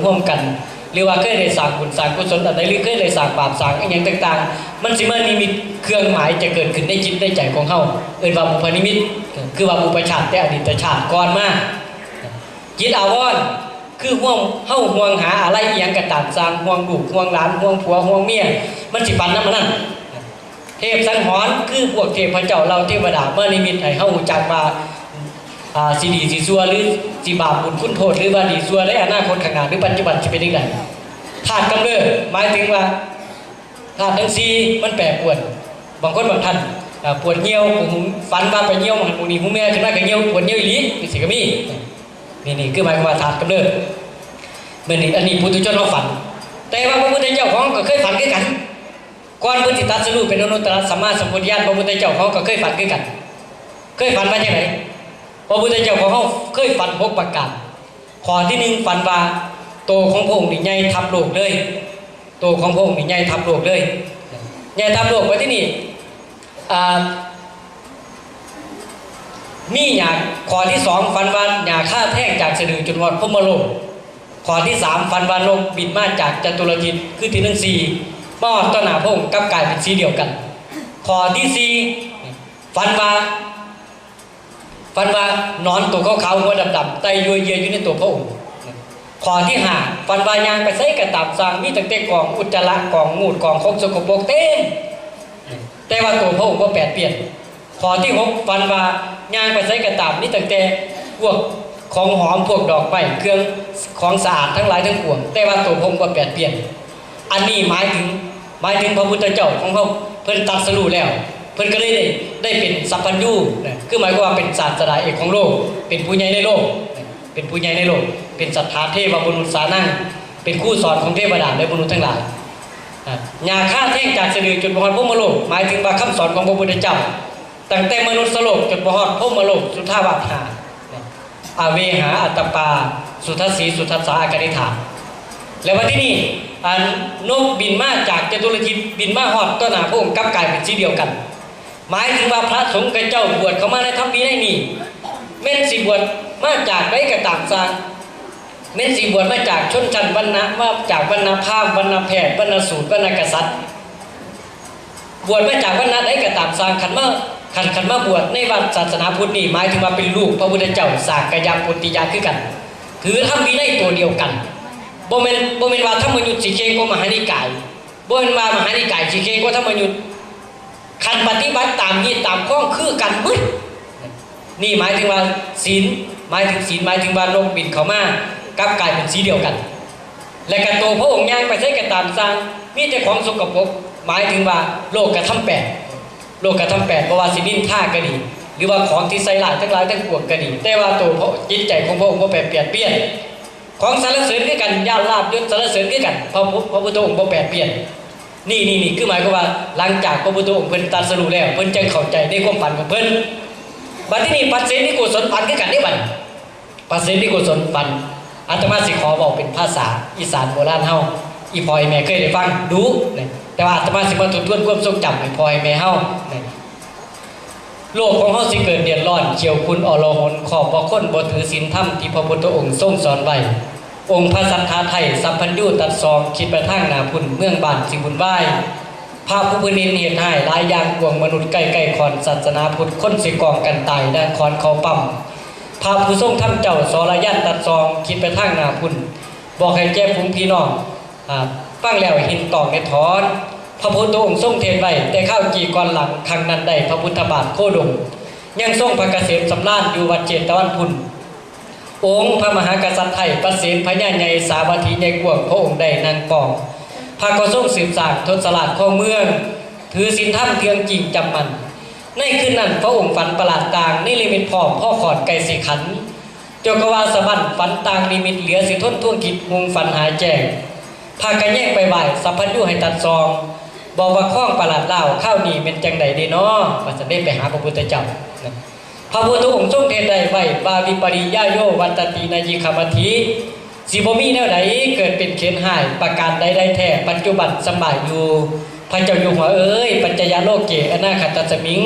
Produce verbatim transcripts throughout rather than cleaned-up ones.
ร่วมกัน หรือว่าเคยได้สร้างบุญสร้างกุศลอันใด หรือเคยได้สร้างบาปสร้างอิหยังต่างๆ มันสิมานิมิตเครื่องหมายจะเกิดขึ้นในจิตในใจของเฮา เอิ้นว่าบุพนิมิต คือว่าบุพชาติแต่อดีตชาติก่อนมา จิตอาวรณ์ คือห่วง เฮาห่วงหาอะไรอิหยังก็ตามสร้าง ห่วงลูก ห่วงหลาน ห่วงผัว ห่วงเมีย มันสิฝันนำอันนั้น เทพสังหรณ์ คือพวกเทพเจ้าเหล่าเทวดามานิมิตให้เฮารู้จักว่า อ่า สิดีสิชั่ว หรือสิบาปบุญคุณโทษ หรือว่าดีชั่วในอนาคตข้างหน้า หรือปัจจุบันสิเป็นจั่งใด ธาตุกำเริบ หมายถึงว่า ธาตุทั้งสี่มันแปรปรวน บางคนบางท่าน อ่า ปวดเยี่ยว หู ฝันว่าไปเยี่ยวหม่องหั้นหม่องนี้ หูเมื่อขึ้นมาก็เยี่ยว ปวดเยี่ยวอีหลี จั่งซี้ก็มี นี่ นี่คือหมายความว่าธาตุกำเริบ แม่นนี่ อันนี้ปุถุชนเฮาฝัน แต่ว่าพระพุทธเจ้าของก็เคยฝันคือกัน ก่อนเพิ่นสิตรัสรู้เป็นอนุตตรสัมมาสัมโพธิญาณ พระพุทธเจ้าของก็เคยฝันคือกัน เคยฝันว่าจั่งใด พระพุทธเจ้าของเฮาเคยฝันหกประการ ข้อที่หนึ่งฝันว่า โตของพระองค์นี่ใหญ่ทับโลกเลย โตของพระองค์นี่ใหญ่ทับโลกเลย ใหญ่ทับโลก บัดทีนี้ อ่า มีหญ้า ข้อที่สองฝันว่าหญ้าคาแทงจากสะดือจนฮอดพรหมโลก ข้อที่สามฝันว่านกบินมาจากจตุรทิศ คือทิศทั้งสี่ มาฮอดต่อหน้าพระองค์กลับกลายเป็นสีเดียวกัน ข้อที่สี่ฝันว่า ฝันว่าหนอนตัวขาวๆ หัวดำๆ ไต่ยัวเยียอยู่ในตัวพระองค์ ข้อที่ห้าฝันว่าย่างไปไสก็ตามสร้าง มีตั้งแต่กองอุจจาระ กองมูตร กองของสกปรกเต็ม แต่ว่าตัวพระองค์บ่แปดเปื้อน ข้อที่หกฝันว่าย่างไปไสก็ตาม มีตั้งแต่พวกของหอม พวกดอกไม้ เครื่องของสะอาดทั้งหลายทั้งปวง แต่ว่าตัวพระองค์บ่แปดเปื้อน อันนี้หมายถึง หมายถึงพระพุทธเจ้าของเฮา เพิ่นตรัสรู้แล้ว เพิ่นก็เลยได้ ได้เป็นสัพพัญญูนะ คือหมายความว่าเป็นศาสดาเอกของโลก เป็นผู้ใหญ่ในโลกนะ เป็นผู้ใหญ่ในโลก เป็นสัตถาเทวมนุษย์สานัง เป็นครูสอนของเทวดาและมนุษย์ทั้งหลายนะ หญ้าคาแทงจากสะดือจนบ่ฮอดพรหมโลก หมายถึงว่าคำสอนของพระพุทธเจ้า ตั้งแต่มนุษย์โลกจนบ่ฮอดพรหมโลก สุทธาวาสห้า อเวหาอัตตปา สุทัสสีสุทัสสา อาคานิฐา แล้วบัดทีนี้ อันนกบินมาจากจตุรทิศ บินมาฮอดต่อหน้าพระองค์กลับกลายเป็นสีเดียวกัน หมายถึงว่าพระสงฆ์กับเจ้าบวชเข้ามาในธรรมวินัยนี้ แม่นสิบวชมาจากใดก็ตามสร้าง แม่นสิบวชมาจากชนชั้นวรรณะ มาจากวรรณพราหมณ์ วรรณแพทย์ วรรณสูตร วรรณกษัตริย์ บวชมาจากวรรณะใดก็ตามสร้าง คันมา คัน คันมาบวชในวัดศาสนาพุทธนี่ หมายถึงว่าเป็นลูกพระพุทธเจ้า สากยะโพธิญาณคือกัน ถือธรรมวินัยตัวเดียวกัน บ่แม่น บ่แม่นว่าธรรมยุตสิเก่งกว่ามหานิกาย บ่แม่นว่ามหานิกายสิเก่งกว่าธรรมยุต คันปฏิบัติตามฮีตตามคองคือกันหมด นี่หมายถึงว่าศีล หมายถึงศีล หมายถึงว่านกบินเข้ามากลับกลายเป็นสีเดียวกัน และก็ตัวพระองค์ย่างไปไสก็ตามสร้าง มีแต่ของสกปรก หมายถึงว่าโลกธรรมแปด โลกธรรมแปด บ่ว่าสินินทาก็ดี หรือว่าของที่ใส่ร้ายทั้งหลายทั้งปวงก็ดี แต่ว่าตัวพระ จิตใจของพระองค์บ่แปดเปื้อน ของสรรเสริญคือกัน ยศลาภยศสรรเสริญคือกัน พระพุทธ พระพุทธองค์บ่แปดเปื้อน นี่ นี่ นี่คือหมายความว่าหลังจากพระพุทธองค์เพิ่นตรัสรู้แล้ว เพิ่นจึงเข้าใจในความฝันของเพิ่น บัดทีนี้พระเสนที่โกศลฝันคือกันเด้บัด พระเสนที่โกศลฝัน อาตมาสิขอเว้าเป็นภาษาอีสานโบราณเฮา อีพ่ออีแม่เคยได้ฟังดุนะ แต่ว่าอาตมาสิมาทบทวนความทรงจำให้พ่อให้แม่เฮานะ โลกของเฮาสิเกิดเดือดร้อน เขียวขุ่นอลหน ครอบบ่คนบ่ถือศีลธรรมที่พระพุทธองค์ทรงสอนไว้ องค์พระสัตถาไทยสัพพัญญูตรัสสอง คิดไปทางหน้าพุ้น เมืองบ้านสิวุ่นวาย พระผู้เพิ่นเห็นเหตุร้ายหลายอย่าง ปวงมนุษย์ใกล้ๆคอน ศาสนาพุทธคนสิกองกันตาย ดังขอนเขาปั๊ม พระผู้ทรงธรรมเจ้าสรญาณตรัสสอง คิดไปทางหน้าพุ้น บอกให้แก่ฝูงพี่น้อง อ่า ฟังแล้วเห็นต้องได้ถอน พระพุทธองค์ทรงเทศน์ไว้ แต่คราวกี้ก่อนหลัง ครั้งนั้นได้พระพุทธบาทโคดม ยังทรงพระเกษมสำราญอยู่วัดเจตวันพุ้น องค์พระมหากษัตริย์ไทย พระเสนพญาใหญ่สาวัตถีใหญ่กว้าง พระองค์ได้นั่งกอง พระก็ทรงสืบสร้างทศราชครองเมือง ถือศีลธรรมเทืองจริงจำมั่น ในคืนนั้นพระองค์ฝันประหลาดต่าง นิมิตพร้อมพ่อขอดไก่สีขัน เจ้าก็ว่าสะบั้นฝันต่างนิมิต เหลือสิทนท่วงคิด หุงฝันหาแจ้ง พากันแยกไปไหว้สัพพัญญูให้ตรัสสอง บอกว่าของประหลาดลาว คราวนี้เป็นจังใดเด้น้อ ว่าซั่นเด้ ไปหาพระพุทธเจ้า พระพุทธองค์ทรงเทศน์ได้ไว้ว่า วิปริยาโย วัตติ นยิคขมัตถิ สิบ่มีแนวใดเกิดเป็นเขนห้าย ประการใดๆแท้ ปัจจุบันสำบายอยู่ พระเจ้าอยู่หัวเอ๋ย ปัจจยาโลเก อนาคตัสมิง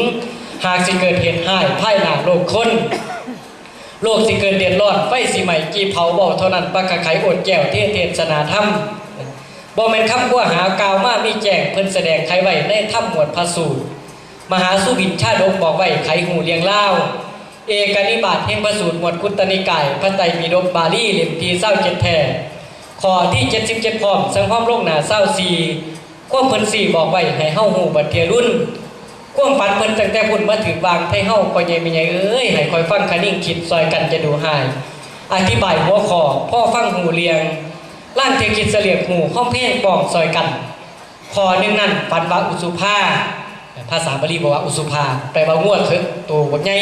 หากสิเกิดเหตุห้ายภายหน้าโลกคน โลกสิเกิดเดือดร้อน ไฟสิไหม้ จีเผา เว้าเท่านั้น ปากกาไข โอดแก้ว เทเทศนาธรรม บ่แม่นคำครัวหากล่าวมามีแจ้ง เพิ่นแสดงไขไว้ในธรรมหมวดพระสูตร มหาสุบินชาดกบอกไว้ ไขฮู้เรื่องราว เอกนิบาตแห่งพระสูตรหมวดคุตตนิกาย พระไตรปิฎกบาลีเล่มที่ซาวเจ็ดแท้ ข้อที่เจ็ดสิบเจ็ดพร้อม สังพร้อมลงหน้าซาวสี่ ความเพิ่นซี้บอกไว้ให้เฮาฮู้บัดเทื่อรุ่น ความฝันเพิ่นตั้งแต่พุ้นมาถืกวางไทเฮา พ่อใหญ่แม่ใหญ่เอ้ย ให้คอยฟังคะนิ่งคิดซอยกันจะดูหาย อธิบายหัวข้อ พอฟังฮู้เรื่อง ลางเทื่อคิดเสลียกฮู้ คอมเพลงป้องซอยกัน ข้อหนึ่งนั้นฝันว่าอุสุภา ภาษาบาลีบอกว่าอุสุภา แปลว่างัวเถิกโตบักใหญ่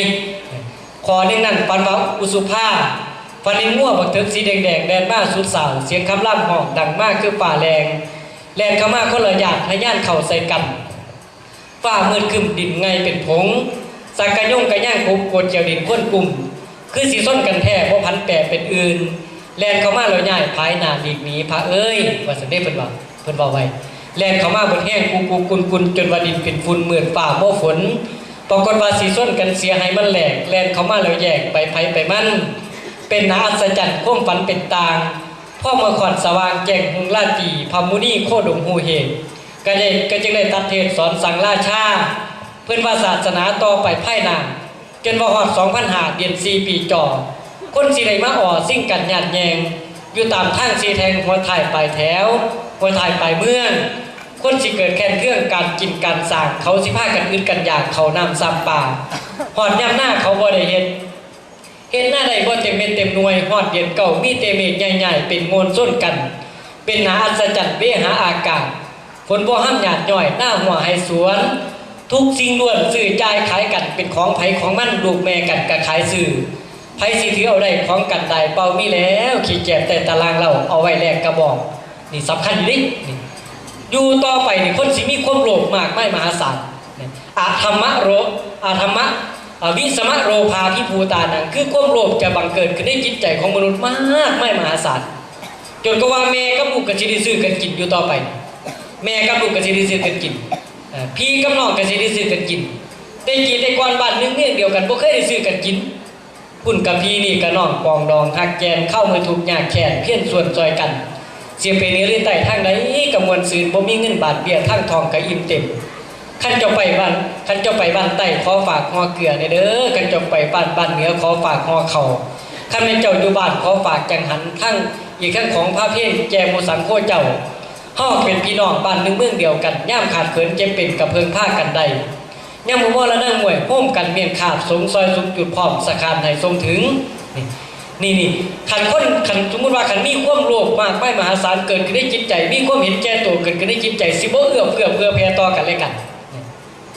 ข้อหนึ่งนั้นฝันว่าอุสุภา ฝันเห็นงัวบักเถิกสีแดงๆ แล่นมาสุดสาว เสียงคำรามฮ้องดังมาคือฟ้าแลง แล่นเข้ามาคนละยาด ทะยานเข้าใส่กัน ฟ้ามืดครึ้มดินไงเป็นผง สักกะยงกะย่างกบ โกดเกี่ยวดินข้นกลุ่ม คือสิซนกันแท้ บ่ผันแปรเป็นอื่น แล่นเข้ามาแล้วย้ายผายหน้าหลีกหนี พระเอ้ย ว่าซั่นเด้ เพิ่นว่า เพิ่นเว้าไว้ แล่นเข้ามาเบิดแฮง กุกกุกกุนกุน จนว่าดินเป็นฝุ่น มืดฟ้าบ่ฝน ปรากฏว่าสิซนกันเสียให้มันแหลก แล่นเข้ามาแล้วแยกไปไผไปมัน เป็นหน้าอัศจรรย์ ความฝันเป็นต่าง พอเมื่อค่อนสว่างแจ้งฮุงราตรี พระมุนีโคดมฮู้เหตุ ก็ได้ ก็จึงได้ตัดเทศน์สอนสั่งราชา เพิ่นว่าศาสนาต่อไปภายหน้า จนว่าฮอดสองพันห้า เดือนสี่ ปีจอ คนสิได้มาอ่อสิ่งกันญาติแยง อยู่ตามทางสี่แห่ง หัวท้ายปลายแถว หัวท้ายปลายเมือง คนสิเกิดแค้นเคือง การกินการสร้าง เขาสิพากันอึดกันอยาก เข้าน้ำซ้ำปลา ฮอดยามนาเขาบ่ได้เฮ็ด เฮ็ดนาได้บ่เต็มเม็ดเต็มหน่วย ฮอดเดือนเก้า มีแต่เมฆใหญ่ๆ เป็นโงนซนกัน เป็นหน้าอัศจรรย์ เวหาอากาศ ฝนบ่ห้ามหยาดย้อย นาหัวไฮ่สวน ทุกสิ่งล้วนซื้อจ่ายขายกัน เป็นของไผของมัน ลูกแม่กันก็ขายซื้อ ไผสิถือเอาได้ของกันได้ เป่ามีแล้ว ขี้แกบแต่ตารางเหล้า เอาไว้แลกกระบอง นี่สำคัญอยู่เด้ นี่ อยู่ต่อไปนี่ คนสิมีความโลภมากมายมหาศาล นี่ อธรรมะโร อธรรมะ อวิสมะโรภาภิภูตานัง คือความโลภจะบังเกิดขึ้นในจิตใจของมนุษย์มากมายมหาศาล จนกว่าแม่กับลูกก็สิได้ซื้อกันกินอยู่ต่อไป แม่กับลูกก็สิได้ซื้อกันกิน เอ่อ พี่กับน้องก็สิได้ซื้อกันกิน แต่กี้แต่ก่อนบ้านหนึ่งเมืองเดียวกัน บ่เคยได้ซื้อกันกิน พุ่นกะพี่นี่กะน้องปองดองฮักแกน เข้ามือทุกข์ยากแค้น เพียรส่วนซอยกัน เสียไปเหนือหรือใต้ทางใดกะม่วนซื่น บ่มีเงินบาทเบี้ย ทางท้องกะอิ่มเต็ม คันเจ้าไปบ้าน คันเจ้าไปบ้านใต้ขอฝากห่อเกลือแหน่เด้อ คันเจ้าไปบ้าน บ้านเหนือขอฝากห่อข้าว คันแม่นเจ้าอยู่บ้านขอฝากจังหัน ทั้งอีกทั้งของพระเพลแก่หมู่สังโฆเจ้า เฮาเป็นพี่น้องบ้านหนึ่งเมืองเดียวกัน ยามขาดเขินเจ็บเป็นกะเพิ่งพากันได้ ยามบ่มอละนางมวย โฮมกันเมียนขาบ สงซอยสุมจุดพร้อม สะขานให้ส่งถึง นี่ นี่ นี่ คันคน คันสมมุติว่าคันมีความโลภมากมายมหาศาลเกิดขึ้นในจิตใจ มีความเห็นแก่ตัวเกิดขึ้นในจิตใจ สิบ่เอื้อเฟื้อเผื่อแผ่ต่อกันและกัน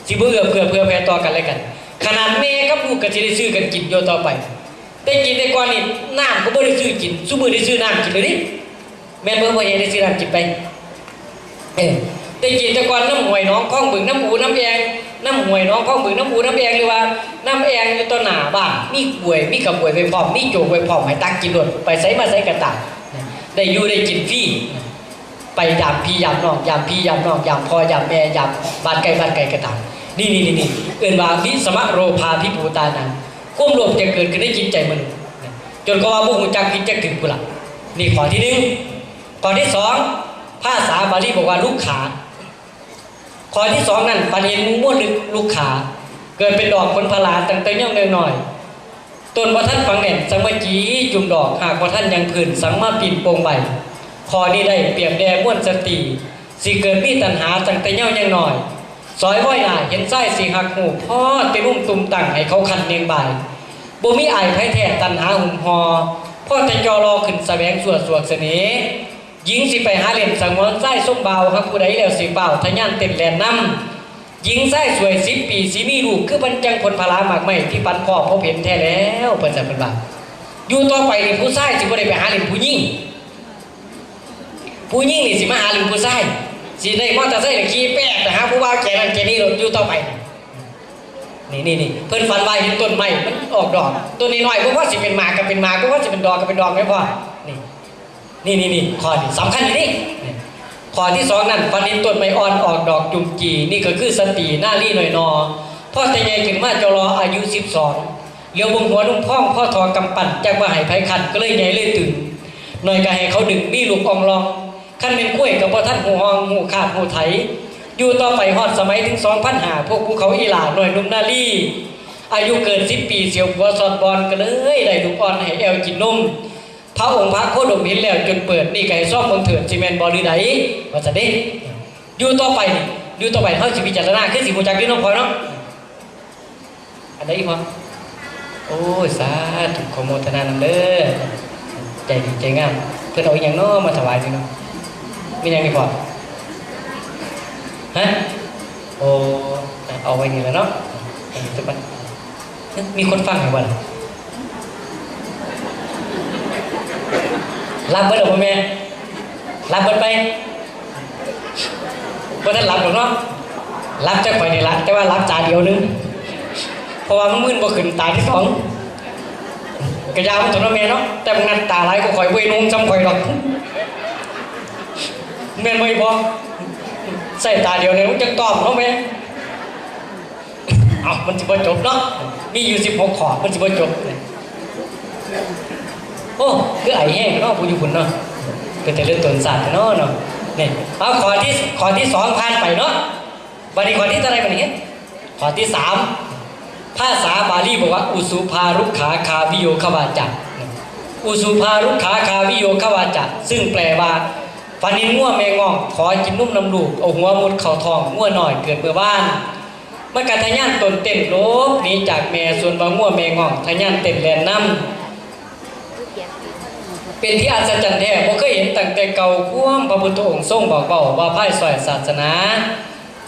สิบ่เอื้อเฟื้อเผื่อแผ่ต่อกันและกัน ขนาดแม่กับลูกก็สิได้ซื้อกันกินอยู่ต่อไป แต่กี้แต่ก่อนนี่น้ำก็บ่ได้ซื้อกิน ซุมื้อได้ซื้อน้ำกินเลยเด้ แม่นบ่ พ่อใหญ่ได้ซื้อน้ำกินไป เออ แต่กี้แต่ก่อนน้ำห้วยหนองคลองบึง น้ำอูน้ำแอง น้ำห้วยหนองคลองบึง น้ำอูน้ำแอง หรือว่าน้ำแองอยู่ต่อหน้าบ้าน มีกล้วย มีกะบวยไว้พร้อม มีโจกไว้พร้อม ให้ตักกินโลด ไปไสมาไสก็ตาม ได้อยู่ได้กินฟรี ไปยามพี่ยามน้อง ยามพี่ยามน้อง ยามพ่อยามแม่ ยามบ้านใกล้บ้านไกลก็ตาม นี่ นี่ นี่ นี่ เอิ้นว่าวิสมะโรภาภิภูตานัง ความโลภจะเกิดขึ้นในจิตใจมนุษย์ จนกว่าบ่ฮู้จักผิดจักถูกพุ้นล่ะ นี่ข้อที่หนึ่ง ข้อที่สอง ภาษาบาลีบอกว่าลุกขา ข้อที่สองนั้น ฝันเห็นงูม่วนลุกขา เกิดเป็นดอกผลพลาตั้งแต่ยังน้อยๆ ต้นบ่ทันฝังแน่นสังมาจีจุ่มดอก หากบ่ทันยังพื้นสังมาปิ่นโป่งใบ ข้อนี้ได้เปรียบแด่ม่วนสตรี สิเกิดมีตัณหาตั้งแต่เยาว์ยังน้อย สอยว้อยหน้าเห็นชายสิหักหู พอแต่ลุ่มตุ่มตั้งให้เขาคันเนียงบาย บ่มีอายไผแท้ตัณหาหุ้มห่อ พอแต่จอรอขึ้นแสวงสวดสวกเสน่ห์ หญิงสิไปหาเล่นสงวนชายสมบ่าว หากผู้ใดแล้วสิฟ้าวทะยานเต้นแล่นนำ หญิงชายสวยสิบปีสิมีลูก คือมันจังผลพลามากไม้ที่ปันพ่อพบเห็นแท้แล้ว เพิ่นสั่นเพิ่นว่า อยู่ต่อไปนี่ผู้ชายสิบ่ได้ไปหาเล่นผู้หญิง ผู้หญิงนี่สิมาหาเล่นผู้ชาย สิได้มอเตอร์ไซค์นี่ขี่แป๊ดไปหาผู้บ่าวแก่นั้นแก่นี้โลดอยู่ต่อไป นี่ นี่ นี่ เพิ่นฝันว่าเห็นต้นไม้มันออกดอก ต้นน้อยๆ บ่ว่าสิเป็นหมากก็เป็นหมาก บ่ว่าสิเป็นดอกก็เป็นดอก แม่นบ่ นี่ นี่ นี่ นี่ ข้อนี้สำคัญอยู่นี่ นี่ ข้อที่สองนั้น ฝันเห็นต้นไม้อ่อนออกดอกจุ่มจี นี่ก็คือสตรีนารีน้อยนอ พอแต่ใหญ่ขึ้นมาจอรออายุสิบสอง เหลียวเบิ่งหัวลุงพ่องพ่อทอกำปั้น จักว่าให้ไผขัน ก็เลยใหญ่เลยตึง หน่อยก็ให้เขาดึง มีลูกอ่องลอง คันแม่นกล้วยก็บ่ทันหูห้องหูขาดหูไถ อยู่ต่อไปฮอดสมัยถึงสองพันห้า พวกภูเขาอีหล่าน้อยหนุ่มนาลี อายุเกินสิบปี เสียวผัวซ่อนบอน ก็เลยได้ลูกอ่อนให้แอวกินนม พระองค์พระโคดมเห็นแล้วจนเปิด นี่ก็ให้ซองเบิ่งเถิด สิแม่นบ่หรือใด ว่าซั่นเด้ อยู่ต่อไปนี่ อยู่ต่อไปเฮาสิพิจารณา คือสิฮู้จักอยู่เนาะพ่อเนาะ อันใดอีกพ่อ โอ้ย สาธุ ขอโมทนานำเด้อ ใจดีใจงาม เพิ่นเอาอีหยังน้อมาถวายนี่เนาะ มีหยังนี่พ่อ ฮะ โอ้ เอาไว้นี่แหละเนาะ อันนี้ทุกคน มีคนฟังอยู่บ่ล่ะ หลับเบิดแล้วบ่แม่ หลับเบิดไป บ่ทันหลับดอกเนาะ หลับแต่ข่อยนี่ล่ะ แต่ว่าหลับตาเดียวหนึ่ง เพราะว่ามันมึนบ่ขึ้นตาที่สอง กะยามันตัวเนาะแม่เนาะ แต่มันงัดตาหลายกว่าข่อยเว้ย นุ่งซ้ำข่อยดอก แม่นบ่อีพ่อ ใส่ตาเดียวเนี่ยมันจะตอบเนาะแม่ เอ้า มันสิบ่จบเนาะ มีอยู่สิบหกข้อ มันสิบ่จบเลย โอ้ คือไอ้แห้งเนาะ ผู้อยู่พุ่นเนาะ เป็นแต่เรื่องตนสัตว์เนาะเนาะ นี่ เอาข้อที่ ข้อที่สองผ่านไปเนาะ บัดนี้ข้อที่เท่าไหร่บัดนี้ ข้อที่สาม ภาษาบาลีบอกว่า อุสุภารุขาคาวิโยคาวาจะ อุสุภารุขาคาวิโยคาวาจะ ซึ่งแปลว่า ฝันเห็นงัวแม่ง่อง ขอกินนมนำลูก เอาหัวมุดเข้าท้องงัวน้อยเกิดเมื่อวาน มันก็ทะยานตนเต้นหลบหนีจากแม่ ส่วนว่างัวแม่ง่องทะยานเต้นแล่นนำ เป็นที่อัศจรรย์แท้ บ่เคยเห็นตั้งแต่เก่า ความพระพุทธองค์ทรงบอกเว้าว่าภายใต้ศาสนา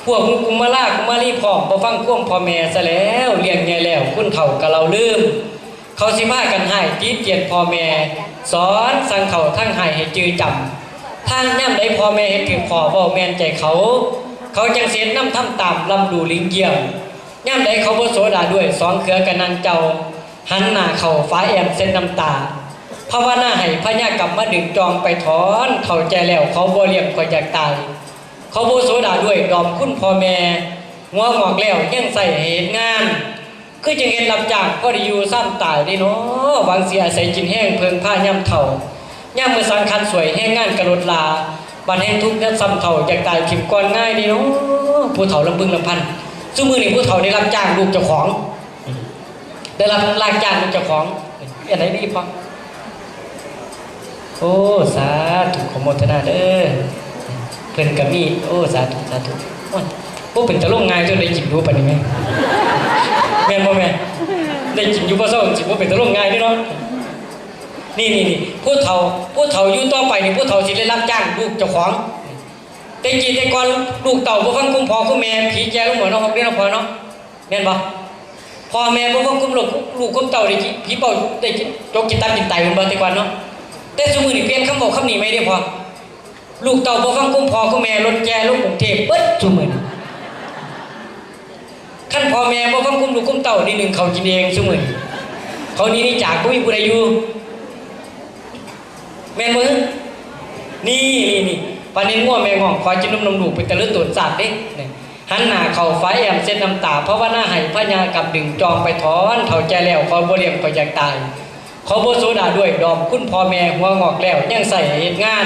พวกกุมารกุมารีพร้อมบ่ฟังความพ่อแม่ซะแล้ว เลี้ยงใหญ่แล้ว คนเฒ่าก็เล่าลืม เขาสิพากันฮ้ายติเตียนพ่อแม่ สอนสั่งเขาทั้งฮ้ายให้จื่อจำ ทางยามใดพ่อแม่เฮ็ดถืกข้อเว้าแม่นใจเขา เขาจั่งสิเฮ็ดนำทำตาม ร่ำหรูหลิ้งเยี่ยม ยามใดเขาบ่โสดาด้วย สองเขือก็นั่งเจ้า หันหน้าเข้าฝาแอมเช็ดน้ำตา ภาวนาให้พญากรรมมาดึงจองไปถอน เฒ่าแก่แล้วเขาบ่เลี้ยงข้อยอยากตาย เขาบ่โสดาด้วยดอมคุณพ่อแม่ หัวงอกแล้วยังใส่ให้เฮ็ดงาน คือจั่งเฮ็ดรับจ้างพอได้อยู่ซ่ำตายเด้เนาะ หวังสิอาศัยกินแฮงเพิ่งพายามเฒ่า ยามมื้อสังคันสวยแฮงงานกะลดลา บัดแฮงทุกข์ยามซ่ำเฒ่าอยากตายถิ่มก่อนง่ายเด้เนาะ ผู้เฒ่าลำบึงลำพัน ซุมื้อนี้ผู้เฒ่าได้รับจ้างลูกเจ้าของ ได้รับ รับจ้างลูกเจ้าของ อันไหนดีพ่อ โอ้ สาธุ ขอโมทนาเด้อ เพิ่นก็มี โอ้ สาธุ สาธุ โอ้ย บ่เป็นตาลงง่ายจนได้กินดูปานนี้แม่ แม่นบ่แม่ ได้กินอยู่บ่เซา สิบ่เป็นตาลงง่ายเด้เนาะ นี่ นี่ นี่ ผู้เฒ่า ผู้เฒ่าอยู่ต่อไปนี่ ผู้เฒ่าสิได้รับจ้างลูกเจ้าของ แต่กี้แต่ก่อนลูกเต้าบ่ฟังคุมพ่อคุมแม่ ผีแก่ลงหมดเนาะ เรียนเนาะพ่อเนาะ แม่นบ่ พ่อแม่บ่ควบคุมลูก ลูกคุมเต้าได้จิ ผีเป้าได้จิ จกจิตตัดจิตไตแม่นบ่แต่ก่อนเนาะ แต่ซุมื้อนี้เปลี่ยนคำเว้าคำนี้ใหม่เด้พ่อ ลูกเต้าบ่ฟังคุมพ่อคุมแม่ รถแก่ลงกรุงเทพฯเบิดซุมื้อนี้ คันพ่อแม่บ่ฟังคุมลูกคุมเต้า นี่นึ่งข้าวกินเองซุมื้อนี้ เขาหนีหนีจาก บ่มีผู้ใดอยู่ แม่นบ่ นี่ นี่ นี่ ปานนี้งัวแม่ง่อง ขอกินนมนมลูก เป็นตาเลือดโตนสาดเด้ นี่ หันหน้าเข้าฝาแอมเช็ดน้ำตา ภาวนาให้พญากรรมดึงจองไปถอน เฒ่าแก่แล้ว ขอบ่เลี้ยง ข้อยอยากตาย ขอบ่โสดาด้วยดอมคุณพ่อแม่ หัวงอกแล้วยังใส่ให้เฮ็ดงาน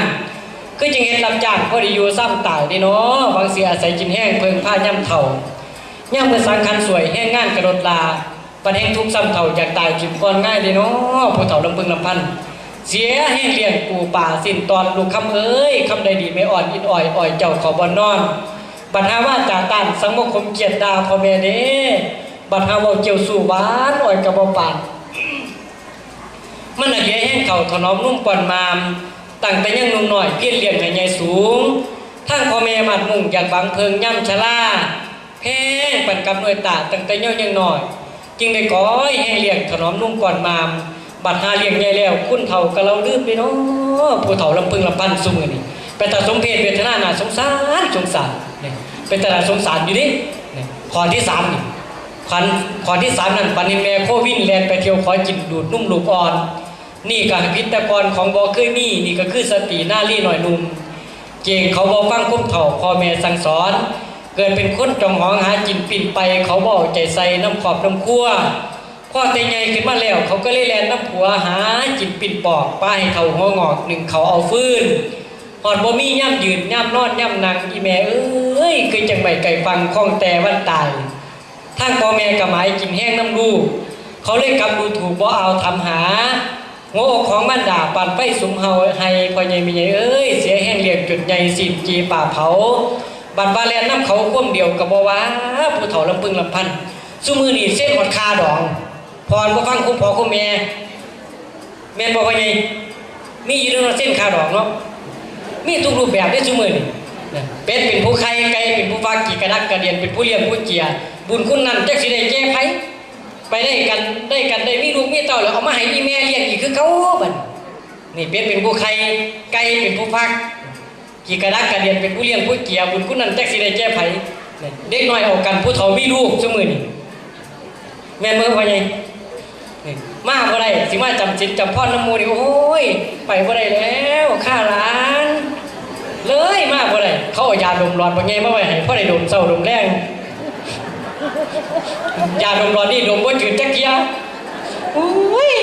คือจั่งเฮ็ดรับจ้างพอได้อยู่ซ่ำตายเด้เนาะ หวังสิอาศัยกินแฮงเพิ่งพายามเฒ่า ยามมื้อสังคันสวยแฮงงานกะลดลา บัดแฮงทุกข์ซ่ำเฒ่าอยากตายถิ่มก่อนง่ายเด้เนาะ ผู้เฒ่าลำพึงลำพัน เสียแฮงเลี้ยงปูปลาสิ้นตอน ลูกคำเอ้ย คำใดดีแม่อ่อนอิดอ่อย อ่อยเจ้าเข้าบ่อนนอน บัดหาว่าจ่าต้านสังบ่คมเกียรติด่าพ่อแม่เด้ บัดหาเว้าเกี่ยวสู้หวาน อ่อยกะบ่ปาน มันน่ะเหียแฮงเข้าถนอมนุ่มป้อนมาม ตั้งแต่ยังหนุ่มน้อย เพียรเลี้ยงให้ใหญ่สูง ทั้งพ่อแม่มัดมุ่งอยากหวังเพิ่งยามชรา แพงปันกับหน่วยตาตั้งแต่เยาว์ยังน้อย จึงได้ก้อยแฮงเลี้ยงถนอมนุ่มป้อนมาม บัดหาเลี้ยงใหญ่แล้ว คุณเฒ่าก็เล่าลืมเด้เนาะ ผู้เฒ่าลำพึงลำพันซุมื้อนี้ เป็นตาสมเพชเวทนาน่าสงสารสงสาร เนี่ย เป็นตาน่าสงสารอยู่เด้ เนี่ย ข้อที่สามนี่ ข้อ ข้อที่สามนั่น บัดนี้แม่โควินแล่นไปเที่ยวขอกินดูดนมลูกอ่อน นี่ก็ให้ผิดแต่ก่อนของบ่เคยมี นี่ก็คือสตรีนารีน้อยหนุ่ม เก่งเขาบ่ฟังคมเฒ่าพ่อแม่สั่งสอน เกิดเป็นคนจองหองหากินปิ้นไป เขาบ่เอาใจใส่นำครอบนำครัว พอแต่ใหญ่ขึ้นมาแล้ว เขาก็เลยแล่นนำผัวหากินปิ้นปอก ปาให้เฒ่าหัวงอก นึ่งข้าวเอาฟืน ฮอดบ่มียามยืน ยามนอน ยามนั่ง อีแม่เอ้ย คือจั่งไม้ไกลฝั่ง คลองแต่วันตาย ทางพ่อแม่ก็หมายกินแฮงนำลูก เขาเลยกลับดูถูกบ่เอาถามหา หัวอกของมารดาปานไฟสุมเฮา ให้พ่อใหญ่แม่ใหญ่เอ้ย เสียแฮงเลี้ยงจนใหญ่ สิ้นจีปากเผา บัดว่าแล่นนำเขาความเดียวก็บ่ว่า ผู้เฒ่าลำพึงลำพัน ซุมื้อนี้เซ็นฮอดค่าดอง พรบ่ฟังคุณพ่อคุณแม่ แม่นบ่พ่อใหญ่ มีอยู่เนาะเซ็นค่าดองเนาะ มีทุกรูปแบบเด้ซุมื้อนี้ นะ เป็ดเป็นผู้ไข่ ไก่เป็นผู้ฟัก ขี้กระดักกระเดียนเป็นผู้เลี้ยงผู้เจีย บุญคุณนั้นจักสิได้แก่ไผ ไปได้กัน ได้กัน ได้มีลูกมีเต้าแล้ว เอามาให้อีแม่เลี้ยงอีกคือเก่าบัดนี้ นี่เป็ดเป็นผู้ไข่ ไก่เป็นผู้ฟัก ขี้กระดักกระเดียนเป็นผู้เลี้ยงผู้เจีย บุญคุณนั้นจักสิได้แก่ไผ เด็กน้อยเอากัน ผู้เฒ่ามีลูกซุมื้อนี้ แม่นบ่พ่อใหญ่ นี่ มาบ่ได้ สิมาจำศีลจำพรนำหมู่นี่ โอ้ย ไปบ่ได้แล้ว ข้าหลาน เลยมาบ่ได้ เขาเอายาดมหลอดบักใหญ่มาไว้ให้ พอได้ดมเช้าดมแลง ยาดมหลอดนี่ดมบ่จืดจักเที่ย โอ้ย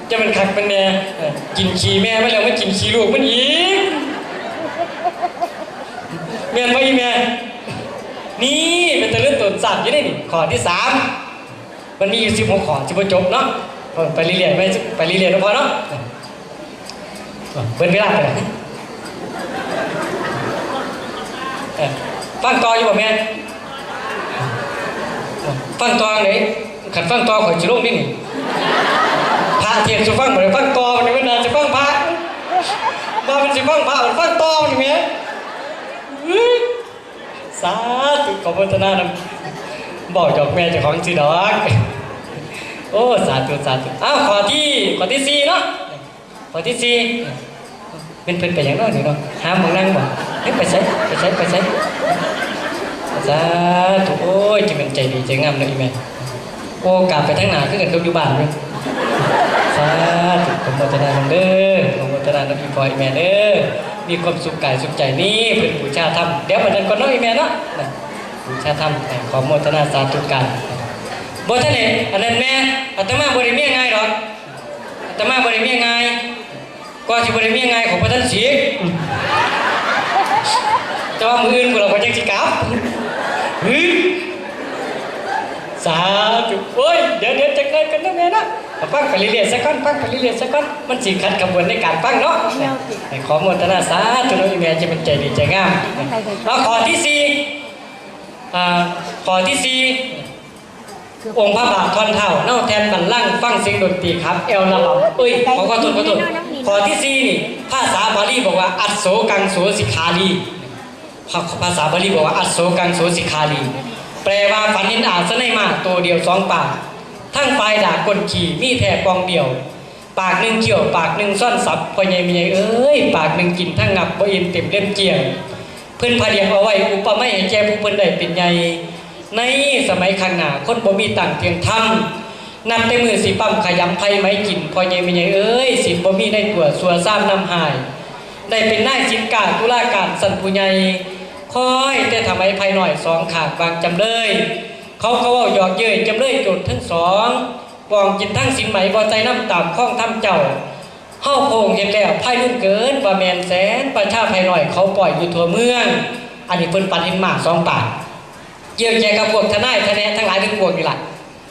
จะเป็นคักเป็นแน่ เออ กินขี้แม่มันแล้ว มากินขี้ลูกมันอีก แม่นบ่อีแม่ นี่เป็นตะลึงตนสัตว์อยู่นี่นี่ ข้อที่สาม มันมีอยู่สิบหกข้อ สิบ่จบเนาะ เออ ไปเรื่อยๆ ไป ไปเรื่อยๆ เนาะพ่อเนาะ เออ เบิ่งเวลาไปเลย เออ ฟังต่ออยู่บ่แม่ เออ ฟังต่อไหน คันฟังต่อข้อยสิลงนี่นี่ พระเทศน์สู่ฟังบ่ได้ฟังต่อ มันนี่มันน่าสิฟังพระ ว่ามันสิฟังพระ มันฟังต่อนี่แม่ อื้อ สาธุ ขอโมทนานำ บอกหยอกแม่เจ้าของซื่อดอก โอ้ สาธุ สาธุ อ้าว ข้อที่ ข้อที่สี่เนาะ ข้อที่สี่ เป็นเพิ่นไปหยังเนาะนี่เนาะ หาหม่องนั่งบ่ เฮ้ย ไปไส ไปไส ไปไส สาธุ โอ้ย จะเป็นใจดีใจงามเนาะอีแม่ โอ้ กราบไปทางหน้าคือกันกับอยู่บ้านอยู่ สาธุ ขอโมทนานำเด้อ ขอโมทนานำอีพ่ออีแม่เด้อ มีความสุขกายสุขใจนี่เพิ่นบูชาธรรม เดี๋ยวบัดนั้นก่อนเนาะอีแม่เนาะ นะ บูชาธรรม อ่ะ ขอโมทนาสาธุกัน บ่ทันได้ อันนั้นแม่ อาตมาบ่ได้เมียง่ายดอก อาตมาบ่ได้เมียง่าย ก็สิบ่ได้เมียง่ายของพระท่านสิ แต่ว่ามื้ออื่นพวกเราก็ยังสิกลับ หึ สาธุ โอ้ย เดี๋ยว เดี๋ยวจักหน่อยกันนะแม่นะ ฟังไปเรื่อยๆซะก่อน ฟังไปเรื่อยๆซะก่อน มันสิขัดขบวนในการฟังเนาะ ให้ขอโมทนาสาธุเนาะอีแม่จะเป็นใจดีใจงาม เอาข้อที่สี่ อ่า ข้อที่สี่ องค์พระบาทท่อนเท้า เนาแท่นบัลลังก์ ฟังเสียงดนตรีครับ แอลระบำ เอ้ย ขอ ขอโทษ ขอโทษ ข้อที่สี่นี่ ภาษาบาลีบอกว่า อัสโสกังโสสิขาลี ภา ภาษาบาลีบอกว่า อัสโสกังโสสิขาลี แปลว่าฝันเห็นอาสนัยหมากตัวเดียวสองปาก ทั้งปลายดากก้นขี้มีแท้ปองเดียว ปากหนึ่งเขี้ยว ปากหนึ่งซ่อนสับ พ่อใหญ่แม่ใหญ่เอ้ย ปากหนึ่งกินทั้งงับ บ่อิ่มเต็มเล่มเกลี้ยง เพิ่นพระเดียงเอาไว้อุปมาให้แก่ผู้เพิ่นได้เป็นใหญ่ ในสมัยข้างหน้า คนบ่มีตังค์เพียงธรรม นับแต่มื้อสิปั๊มขยำไผไหมกิน พ่อใหญ่แม่ใหญ่เอ้ย สิบ่มีในตัวซัวซ้ำนำหาย ได้เป็นนายสินกาตุลาการชั้นผู้ใหญ่ คอยแต่ทำไมไผหน่อยสองข้างบางจำเลย เขาก็เว้าหยอกเย้ยจำเลยโจทก์ทั้งสอง ปองกินทั้งสินไหมบ่ใส่น้ำตามข้องทำเจ้า เฮาโพงเฮ็ดแล้วไพ่รุ่นเกินว่าแม่นแสนประชาไพ่น้อยเขาปล่อยอยู่ทั่วเมือง อันนี้เพิ่นปันเห็นหมากสองปาก เกี่ยวแก่กับพวกทนายทนายทั้งหลายทั้งปวงนี่ล่ะ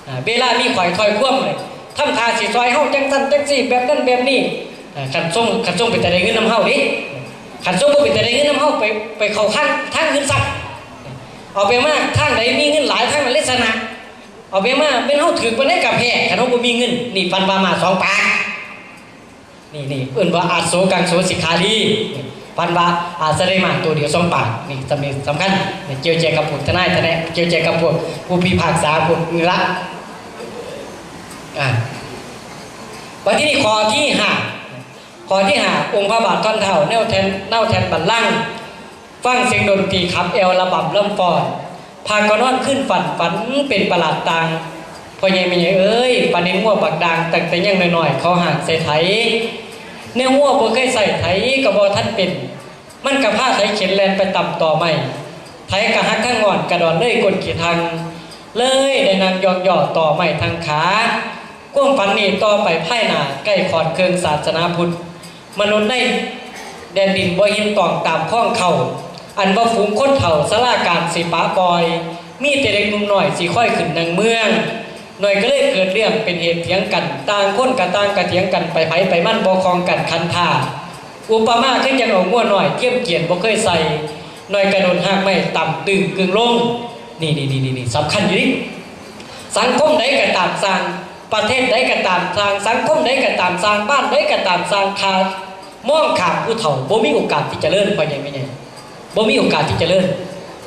อ่า เวลามีข่อยถ้อยความเลย ทำท่าสิซอยเฮาจังซั่นจังซี่ แบบนั้นแบบนี้ อ่า คันส่ง คันส่งเป็นแต่ได้เงินนำเฮาเด้ คันส่งบ่เป็นแต่ได้เงินนำเฮา ไป ไปเข้าข้างทางอื่นซะ เอาไปมาทางใดมีเงินหลายทางนั้นเลยชนะ เอาไปมาเป็นเฮาถือปานใดก็แพ้ คันเฮาบ่มีเงิน นี่ปันว่ามาสองปาก นี่ นี่เอิ้นว่าอาโสกังโสสิขาลี ปันว่าอาสะเลมาตัวเดียวสองปาก นี่สำคัญ นี่เกี่ยวแจกับพวกทนายทนาย เกี่ยวแจกับพวกผู้พิพากษาพวกนี้ละ อ่า บัดทีนี้ข้อที่ห้า ข้อที่ห้า องค์พระบาทท่อนเท้า แนวแท่น แนวแท่นบัลลังก์ ฟังเสียงดนตรีขับแอลระบำลำฟ้อน พาก็นอนคืนฝัน ฝันเป็นประหลาดต่าง พ่อใหญ่แม่ใหญ่เอ้ย ฝันเห็นงัวบักด่าง ตั้งแต่ยังน้อยๆ เขาหางใส่ไถ แนวงัวบ่เคยใส่ไถก็บ่ทันเป็น มันก็พาไถเข็นแล่นไปตำตอไม้ ไถก็หักทั้งง่อนกระดอนเลยก้นขี้ทัง เลยได้ ย่องย่อต่อไม้ทางขา ความฝันนี้ต่อไปภายหน้าใกล้ขอดเครื่องศาสนาพุทธ มนุษย์ในแดนดินบ่เห็นต้องตามคองเขา อันว่าฝูงคนเฒ่าสาราการสิปะปล่อย มีแต่เด็กหนุ่มน้อยสิค่อยขึ้นนั่งเมือง หน่อยก็เลยเกิดเรื่องเป็นเหตุเถียงกัน ต่างคนก็ต่างกะเถียงกันไปไผไปมันบ่คองกันคันท่า อุปมาคือจั่งเอางัวน้อยเทียมเกวียนบ่เคยใส่ หน่อยกะโดนหากไม้ต่ำตึงกึ่งลง นี่นี่นี่นี่นี่สำคัญอยู่นี่ สังคมใดก็ตามสร้าง ประเทศใดก็ตามสร้าง สังคมใดก็ตามสร้าง บ้านใดก็ตามสร้าง ถ้ามองข้ามผู้เฒ่า บ่มีโอกาสที่จะเจริญ พ่อใหญ่แม่ใหญ่ บ่มีโอกาสที่จะเจริญ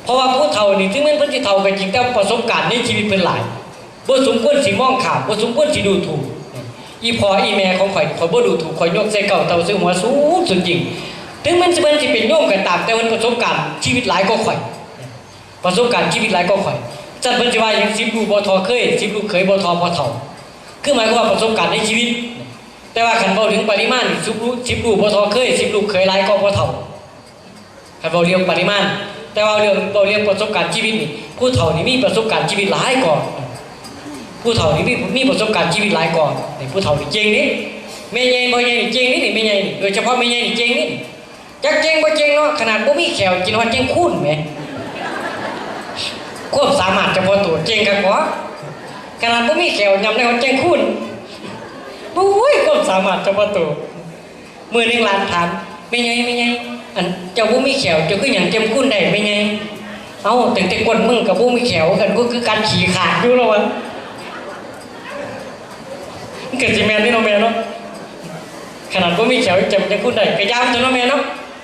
เพราะว่าผู้เฒ่านี่ถึงแม้นเพิ่นสิเฒ่าก็จริง แต่ประสบการณ์ในชีวิตเพิ่นหลาย บ่สมควรสิมองข้าม บ่สมควรสิดูถูก อีพ่ออีแม่ของข่อย ข่อยบ่ดูถูก ข่อยยกใส่เก้าเต้าใส่หัวสูงสุดจริง ถึงแม้นสิเพิ่นสิเป็นโยมก็ตาม แต่เพิ่นประสบการณ์ชีวิตหลายกว่าข่อย ประสบการณ์ชีวิตหลายกว่าข่อย จั่งเพิ่นสิว่าหยัง สิบลูกบ่ทอเคย สิบลูกเขยบ่ทอพ่อเฒ่า คือหมายความว่าประสบการณ์ในชีวิต แต่ว่าคันเว้าถึงปริมาณนี่ สิบลูก สิบลูกบ่ทอเคย สิบลูกเขยหลายกว่าพ่อเฒ่า คันเว้าเรื่องปริมาณ แต่ว่าเรื่อง เว้าเรื่องประสบการณ์ชีวิตนี่ ผู้เฒ่านี่มีประสบการณ์ชีวิตหลายกว่า ผู้เฒ่านี่มี มีประสบการณ์ชีวิตหลายกว่า นี่ผู้เฒ่านี่เก่งนี่ แม่ใหญ่พ่อใหญ่นี่เก่งนี่ นี่แม่ใหญ่นี่ โดยเฉพาะแม่ใหญ่นี่เก่งนี่ จักเก่งบ่เก่งเนาะ ขนาดบ่มีแข้วกินฮอดแกงคูนแหม ความสามารถเฉพาะตัวเก่งคักบ่ ขนาดบ่มีแข้วยำได้ฮอดแกงคูน โอ้ย ความสามารถเฉพาะตัว มื้อหนึ่งหลานถาม "แม่ใหญ่ แม่ใหญ่ อันเจ้าบ่มีแข้ว เจ้าคือหยังแกงคูนได้แม่ใหญ่" "เอ้า ตั้งแต่ก้นมึงก็บ่มีแข้ว กันก็คือกันขี้ขาดอยู่" แล้วว่า มันก็สิแม่นนี่เนาะแม่เนาะ ขนาดบ่มีแข้วยังจำยังพูดได้ ก็ย่างตัวเนาะแม่เนาะ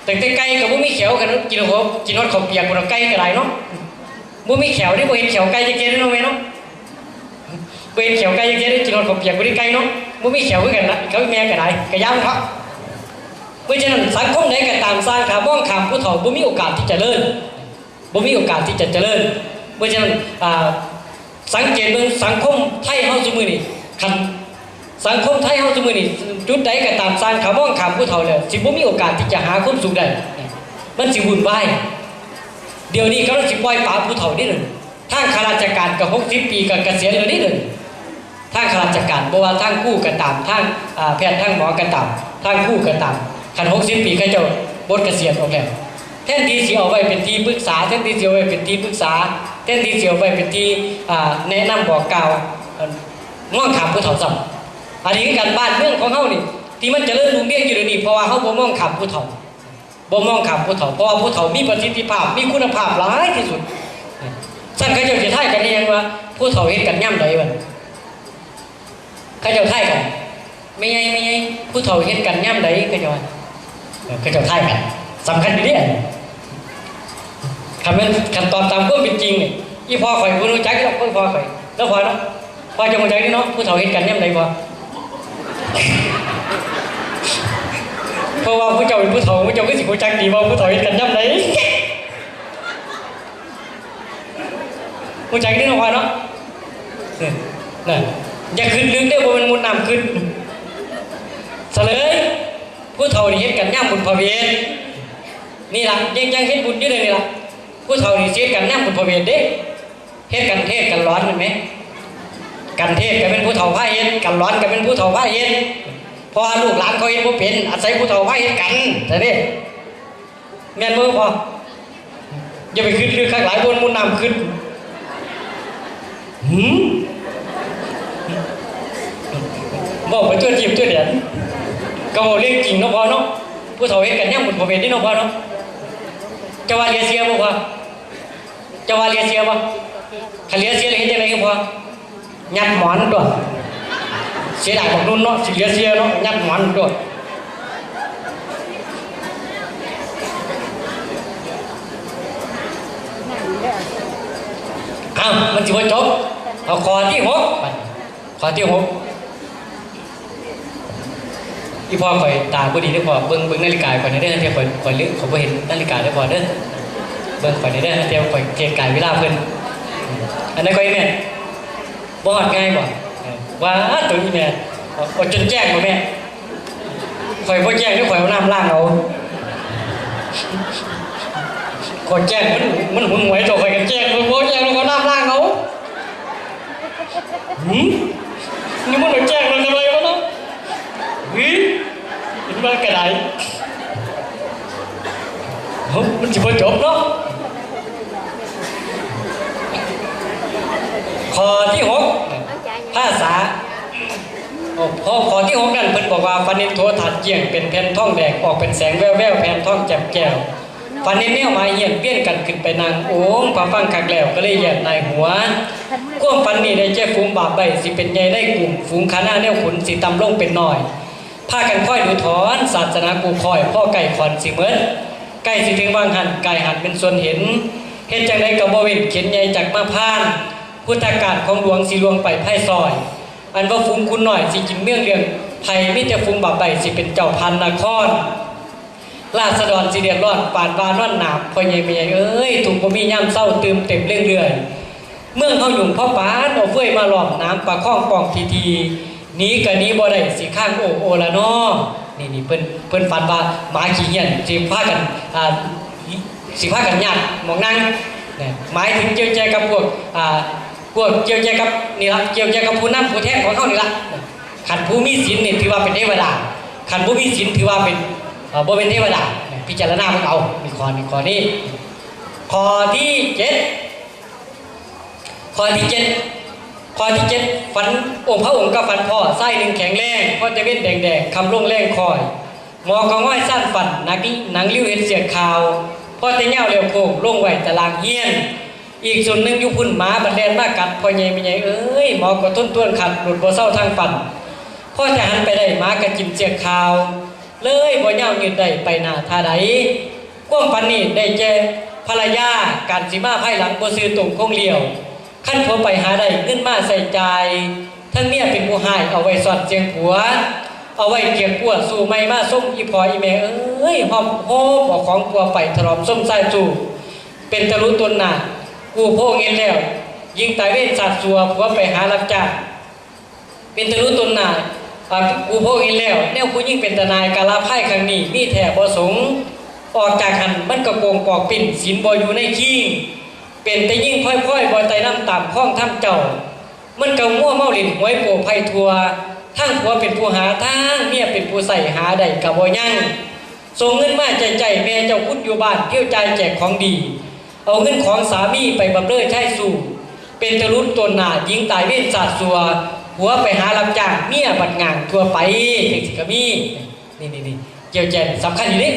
ตั้งแต่ไก่ก็บ่มีแข้ว กันกินหัว กินฮอดข้าวเปียกพุ้นเนาะ ไก่ก็ได้เนาะ บ่มีแข้วนี่ บ่เห็นแข้วไก่จักเทื่อเนาะแม่เนาะ บ่เห็นแข้วไก่จักเทื่อ กินฮอดข้าวเปียกพุ้นไก่เนาะ บ่มีแข้วคือกันละ เขาแม่ก็ได้ ก็ย่างเนาะ เพราะฉะนั้นสังคมใดก็ตามสร้าง ถ้ามองข้ามผู้เฒ่า บ่มีโอกาสที่จะเจริญ บ่มีโอกาสที่จะเจริญ เพราะฉะนั้น อ่า สังเกตเบิ่งสังคมไทยเฮาซุมื้อนี้ คันสังคมไทยเฮาซุมื้อนี้ จุดใดก็ตามสร้าง ถ้ามองข้ามผู้เฒ่าแล้ว สิบ่มีโอกาสที่จะหาความสุขได้ มันสิวุ่นวาย เดี๋ยวนี้กำลังสิปล่อยปละผู้เฒ่าเด้อ ทางข้าราชการก็หกสิบปีก็เกษียณแล้วเด้อ ทางข้าราชการ บ่ว่าทางครูก็ตาม ทาง อ่า แพทย์ ทางหมอก็ตาม ทางครูก็ตาม คันหกสิบปีเขาเจ้าปลดเกษียณออกแล้ว แทนที่สิเอาไว้เป็นที่ปรึกษา แทนที่สิเอาไว้เป็นที่ปรึกษา แทนที่สิเอาไว้เป็นที่ อ่า แนะนำบอกกล่าว มองข้ามผู้เฒ่าซ้ำ อันนี้คือกัน บ้านเมืองของเฮานี่ ที่มันเจริญรุ่งเรืองอยู่เดี๋ยวนี้ เพราะว่าเฮาบ่มองข้ามผู้เฒ่า บ่มองข้ามผู้เฒ่า เพราะว่าผู้เฒ่ามีประสิทธิภาพ มีคุณภาพหลายที่สุด ซั่นเขาเจ้าสิทายกันอีหยังว่า ผู้เฒ่าเฮ็ดกันยามใดบัดนี้ เขาเจ้าทายกัน "แม่ใหญ่ แม่ใหญ่ ผู้เฒ่าเฮ็ดกันยามใด" เขาเจ้าว่า เออ เขาเจ้าทายกัน สำคัญอยู่เด้ คันแม่น คันตอบตามความเป็นจริงนี่ อีพ่อข่อยบ่รู้จักดอก คนพ่อข่อย แล้วพ่อเนาะ พ่อเจ้ารู้จักอยู่เนาะ ผู้เฒ่าเฮ็ดกันยามใดพ่อ เพราะว่าผู้เจ้าเป็นผู้เฒ่า ผู้เจ้าก็สิรู้จักดีว่าผู้เฒ่าเฮ็ดกันยามใด รู้จักอยู่เนาะพ่อเนาะ เออ นั่น อย่าคิดลึกเด้อ บ่แม่นมุดน้ำคิด เฉลย ผู้เฒ่านี่เฮ็ดกันยามบุญพระเวท นี่ล่ะ ยัง ยังเฮ็ดบุญอยู่เด้อนี่ล่ะ ผู้เฒ่านี่สิเฮ็ดกันยามบุญพระเวทเด้ เฮ็ดกันเทศน์กันหลอนแม่นบ่ กันเทศน์ก็เป็นผู้เฒ่าพาเฮ็ด กันหลอนก็เป็นผู้เฒ่าพาเฮ็ด เพราะว่าลูกหลานเขาเฮ็ดบ่เป็น อาศัยผู้เฒ่าพาเฮ็ดกัน ซั่นเด้ แม่นบ่พ่อ อย่าไปคิดลึกคักหลาย บ่แม่นมุดน้ำคิด หืม เว้าไปทั่วทีปทั่วแดน ก็เว้าเรื่องจริงเนาะพ่อเนาะ ผู้เฒ่าเฮ็ดกันยามบุญพระเวทนี่เนาะพ่อเนาะ เจ้าว่าเหลือเชื่อบ่พ่อ เจ้าว่าเหลือเชื่อบ่ คันเหลือเชื่อแล้วเฮ็ดจั่งใด๋พ่อ ยัดหมอนตั๊ว เสียดายบักนุ่นเนาะ สิเหลือเชื่อเนาะ ยัดหมอนตั๊ว อ้าว มันสิบ่จบ เอาข้อที่หก บัดนี้ ข้อที่หก อีพ่อข่อยตาบ่ดีเด้อพ่อ เบิ่ง เบิ่งนาฬิกาข่อยแหน่เด้อ เทื่อข่อย ข่อยลืม ข่อยบ่เห็นนาฬิกาเด้อพ่อเด้อ เบิ่งข่อยแหน่เด้อ เทื่อข่อยเกะกะเวลาเพิ่น อันนั้นข่อยแม่น บ่ฮอดง่ายบ่ เออ ว่าตัวนี้แม่ เอา เอาจนแจ้งบ่แม่ ข่อยบ่แจ้งเด้อ ข่อยเอาน้ำล้างเอา ข่อยแจ้ง มัน มันหนหวยตัวข่อยก็แจ้ง ข่อยบ่แจ้ง ข่อยเอาน้ำล้างเอา หืมนี่มันแจ้งเราทำไมวะเนาะหืมเห็นว่ากระไดเฮ้ยมันจะพอจบเนาะ ข้อที่หก ภาษา โอ้ ข้อ ข้อที่หกนั่นเพิ่นบอกว่า ฝันเห็นโทรทัศน์เกี่ยงเป็นแผ่นทองแดง ออกเป็นแสงแว่วๆ แผ่นทองแจ่มแจ้ว ฝันเห็นแนวหมายเฮียนเวียนกันขึ้นไปนั่ง โอ้ พอฟังคักแล้วก็เลยเยียนนายหัว ความฝันนี้ได้แก่ฝูงบาปใบสิเป็นใหญ่ได้กลุ่ม ฝูงคณะแนวขุนสิต่ำลงเป็นน้อย พากันคอยดูถอนศาสนากูคอย พ่อไก่ขอนสิเมิด ไก่สิถึงวางหัน ไก่หันเป็นส่วนเห็น เฮ็ดจังใดก็บ่เว้นเข็นใหญ่จากมาพาน พุทธกาลของหลวงสิลวงไปภายซอย อันว่าฝูงคุณน้อยสิกินเมืองเรื่องไผ มีแต่ฝูงบาปใบสิเป็นเจ้าพันนคร ราษฎรสิเดือดร้อนปานว่านอนหนาม พ่อใหญ่แม่ใหญ่เอ้ย ทุกข์บ่มียามเศร้า ตื่มเต็มเรื่องเรื่อย เมืองเฮายุ่งเพราะปานเอาเฟื่อยมาล้อมหนาม ประคองป้องทีที หนีก็หนีบ่ได้ สิข้างโอโอละนอ นี่ นี่ เพิ่น เพิ่นฝันว่าหมาขี้เหี้ยนสิพากัน อ่า สิพากันยากหม่องนั่ง เนี่ย หมายถึงเกี่ยวแจกับพวก อ่า พวกเกี่ยวแจกับ นี่ละ เกี่ยวแจกับผู้นำผู้แทนของเฮานี่ละ คันผู้มีศีลนี่ถือว่าเป็นเทวดา คันบ่มีศีลถือว่าเป็น เอ่อ บ่เป็นเทวดา พิจารณาเบิ่งเอา นี่ข้อ นี่ข้อนี้ ข้อที่เจ็ด ข้อที่เจ็ด ข้อที่เจ็ด ฝันองค์พระองค์ก็ฝันพ้อชายหนึ่งแข็งแรง พอแต่เว้นแดงๆ ค่ำลงแลงค่อย หมอก็ง่อยซ่านฟัน หนัง หนังริ้วเห็นเสียกขาว พอแต่ยาวแล้วโค้ง ลงไว้ตารางเฮียน อีกส่วนหนึ่งอยู่พุ้น หมาบัดแล่นมากัด พ่อใหญ่แม่ใหญ่เอ้ย หมอก็ทนทวนขัด หลุดบ่เซาทางฟัน พอแต่หันไปได้ หมาก็กินเสียกขาว เลยบ่ยาวยืดได้ไปหน้าท่าใด ความฝันนี้ได้แก่ภรรยา การสิมาภายหลังบ่ซื่อตรงคงเลี้ยว คันผัวไปหาได้เงินมาใช้จ่าย ทั้งเมียเป็นผู้ฮ้าย เอาไว้ซ่อนเสียงผัว เอาไว้เกลียกกลัวสู้ใหม่มาชม อีพ่ออีแม่เอ้ย หอมโฮมเอาของผัวไป ถนอมชมชายชู้ เป็นตะลุตนหน้า กูโพงเงินแล้ว ยิงตายเวรสาดสัว ผัวไปหารับจ้าง เป็นตะลุตนหน้า อ่า กูโพงเห็นแล้ว แนวผู้หญิงเป็นตาหน่าย กาลาไพ่ครั้งนี้ มีแท้บ่สง ออกจากหั้นมันก็โกงปอกปิ้น ศีลบ่อยู่ในคิง เป็นแต่ยิ่งพลอยๆ บ่ไต่นำตามคองธรรมเจ้า มันก็งัวเมาเล่นหวยโปไพ่ทั่ว ทั้งผัวเป็นผู้หา ทั้งเมียเป็นผู้ใช้ หาได้ก็บ่ยัง ส่งเงินมาใช้ๆ แม่เจ้าคุณอยู่บ้าน เที่ยวจ่ายแจกของดี เอาเงินของสามีไปบำเรอชายชู้ เป็นตะลุตนหน้า ยิงตายเวรสาดสัว ผัวไปหารับจ้าง เมียบัดง่างทั่วไป จังซี้ก็มี นี่ๆๆ เกี่ยวแจงสำคัญอยู่นี่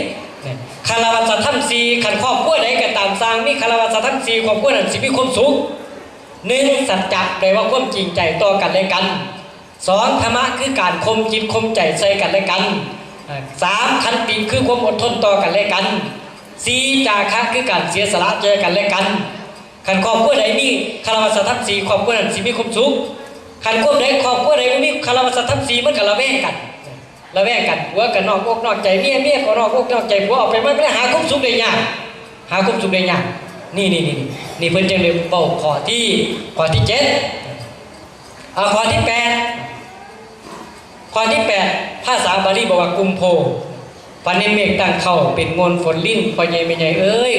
นี่ คารวะธรรมสี่ คันครอบครัวใดก็ตามสร้าง มีคารวะธรรมสี่ ครอบครัวนั้นสิมีความสุข หนึ่ง สัจจะ แปลว่าความจริงใจต่อกันและกัน สอง ธรรมะ คือการข่มจิตข่มใจใส่กันและกัน อ่า สาม ขันติ คือความอดทนต่อกันและกัน สี่ จาคะ คือการเสียสละแก่กันและกัน คันครอบครัวใดมีคารวะธรรมสี่ ครอบครัวนั้นสิมีความสุข คันครอบครัวใด ครอบครัวใดบ่มีคารวะธรรมสี่ มันก็ระแวงกัน ระแวงกัน ผัวก็นอกอกนอกใจเมีย เมียก็นอกอกนอกใจผัว เอาไปมันบ่ได้หาความสุขได้ยาก หาความสุขได้ยาก นี่ๆๆ นี่เพิ่นจังได้เว้าข้อที่ ข้อที่เจ็ด เอาข้อที่แปด ข้อที่แปด ภาษาบาลีบอกว่ากุมโภ ฝันเห็นเมฆตั้งเค้าเป็นมวลฝนริน พ่อใหญ่แม่ใหญ่เอ้ย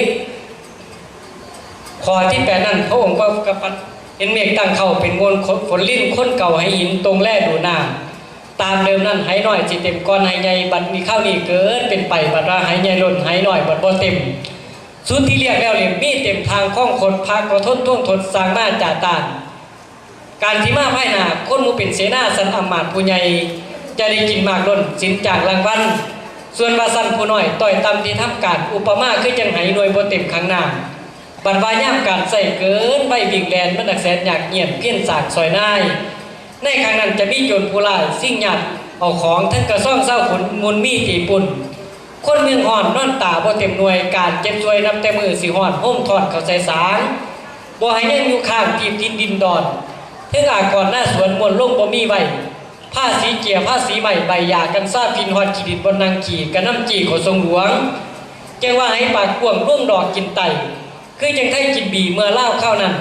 ข้อที่แปดนั้น พระองค์ก็กำพัดเห็นเมฆตั้งเค้าเป็นมวลฝนริน คนเก่าไหหินตรงแลดูน้ำ ตามเดิมนั้นไหน้อยสิเต็มก้อนไหใหญ่ บัดนี้คราวนี้เกิดเป็นไป บัดว่าไหใหญ่ล้นไหน้อยบัดบ่เต็ม สุดที่เรียกแล้วเนี่ยมีเต็มทางคล้องคด พระก็ทนท่วงทด สร้างมาจ่าต้าน การที่มาภายหน้า คนหมู่เป็นเสนาสันอำมาตย์ผู้ใหญ่ จะได้กินมากล้นสินจ้างรางวัล ส่วนว่าสันผู้น้อยต้อยต่ำที่ทำการ อุปมาคือจังไหหน่วยบ่เต็มขังน้ำ บัดว่ายามการใช้เกินไว้วิ่งแล่น มันหนักแสนยากเงียบเพี้ยนสากซอยนาย ในครั้งนั้นจะมีโจรผู้ร้ายซิ่งยัดเอาของทั้งกระซ่องเศร้าขนมูลมีตีปุ่น คนเมืองฮ้อนนอนตาบ่เต็มหน่วย การเจ็บซวยนับแต่มื้อสิฮ้อนโฮมทอดเข้าใส่สาง บ่ให้ยังอยู่ข้างทีบทินดินดอน ถึงอากรหน้าสวนมวลลงบ่มีไว้ ภาษีเกียร์ภาษีใหม่ใบยากันซาพินฮอดขี้ดินบนนางขี่กระน้ำจี่ขอทรงหลวง จังว่าให้ปากกว้างล่วงดอกกินไต คือจังไทยกินบีเมื่อลาวข้าวนั้น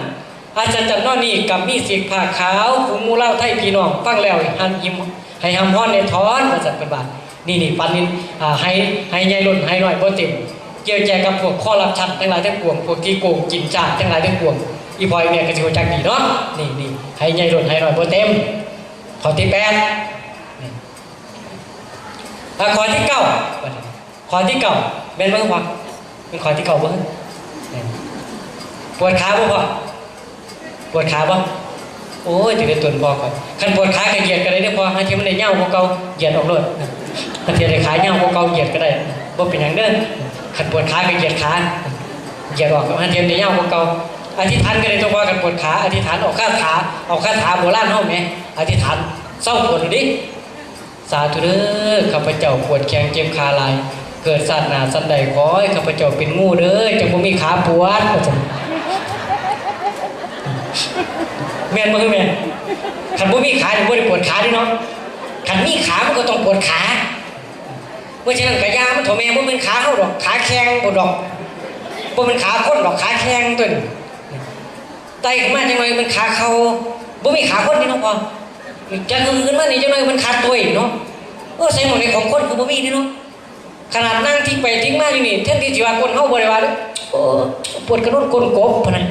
อัศจรรย์นอนี่กับมีสีผ้าขาว ฝูงหมู่ลาวไทยพี่น้องฟังแล้วหันหิมให้หำฮ้อนในท้อนว่าสัตว์เป็นบาท นี่นี่ปันนินอ่าให้ให้ใหญ่ล้นให้น้อยบ่เต็ม เกี่ยวแจกับพวกคอร์รัปชันทั้งหลายทั้งปวง พวกที่โกงกินชาติทั้งหลายทั้งปวง อีพ่ออีแม่ก็สิรู้จักดีเนาะ นี่นี่ ไห้ใหญ่ล้นไห้น้อยบ่เต็ม ข้อที่แปด นี่ อ่ะ ข้อที่เก้า บัดนี้ ข้อที่เก้า แม่นบ่พ่อ เป็นข้อที่เก้าบ่ นี่ ปวดขาบ่พ่อ ปวดขาบ่ โอ้ย สิได้ตนพ่อก่อน คันปวดขาก็เหยียดก็ได้เด้อพ่อ หาเทียมมันได้ยาวกว่าเก่า เหยียดออกโลด หาเทียมได้ขายาวกว่าเก่า เหยียดก็ได้ บ่เป็นหยังเด้อ คันปวดขาก็เหยียดขา เหยียดออก หาเทียมได้ยาวกว่าเก่า อธิษฐานก็ได้ตัวพ่อ คันปวดขา อธิษฐานออกคาถา ออกคาถาโบราณเฮาแหม อธิษฐานเซาปวดโลดเด้ สาธุเด้อ ข้าพเจ้าปวดแข้งเจ็บขาหลาย เกิดชาติหน้าชาติใดขอให้ข้าพเจ้าเป็นงูเด้อ จั่งบ่มีขาปวด ว่าซั่น แม่นบ่คือแม่น คันบ่มีขานี่บ่ได้ปวดขาเด้เนาะ คันมีขามันก็ต้องปวดขา เพราะฉะนั้นก็อย่ามันเถาะแม่ บ่แม่นขาเฮาดอก ขาแข้งพุ้นดอก บ่แม่นขาคนดอก ขาแข้งตัวนี้ ไต่ขึ้นมาจังหน่อยมันขาเข่า บ่มีขาคนนี่เนาะพ่อ จั่งขึ้นมานี่จังหน่อยมันขาต้อยเนาะ โอ้ ใส่หมวกในของคนคือบ่มีนี่เนาะ ขนาดนั่งทิ้งไปทิ้งมาอยู่นี่ แทนที่สิว่าก้นเฮาบ่ได้ว่าเด้อ โอ้ ปวดกระดูกก้นกบพะนะ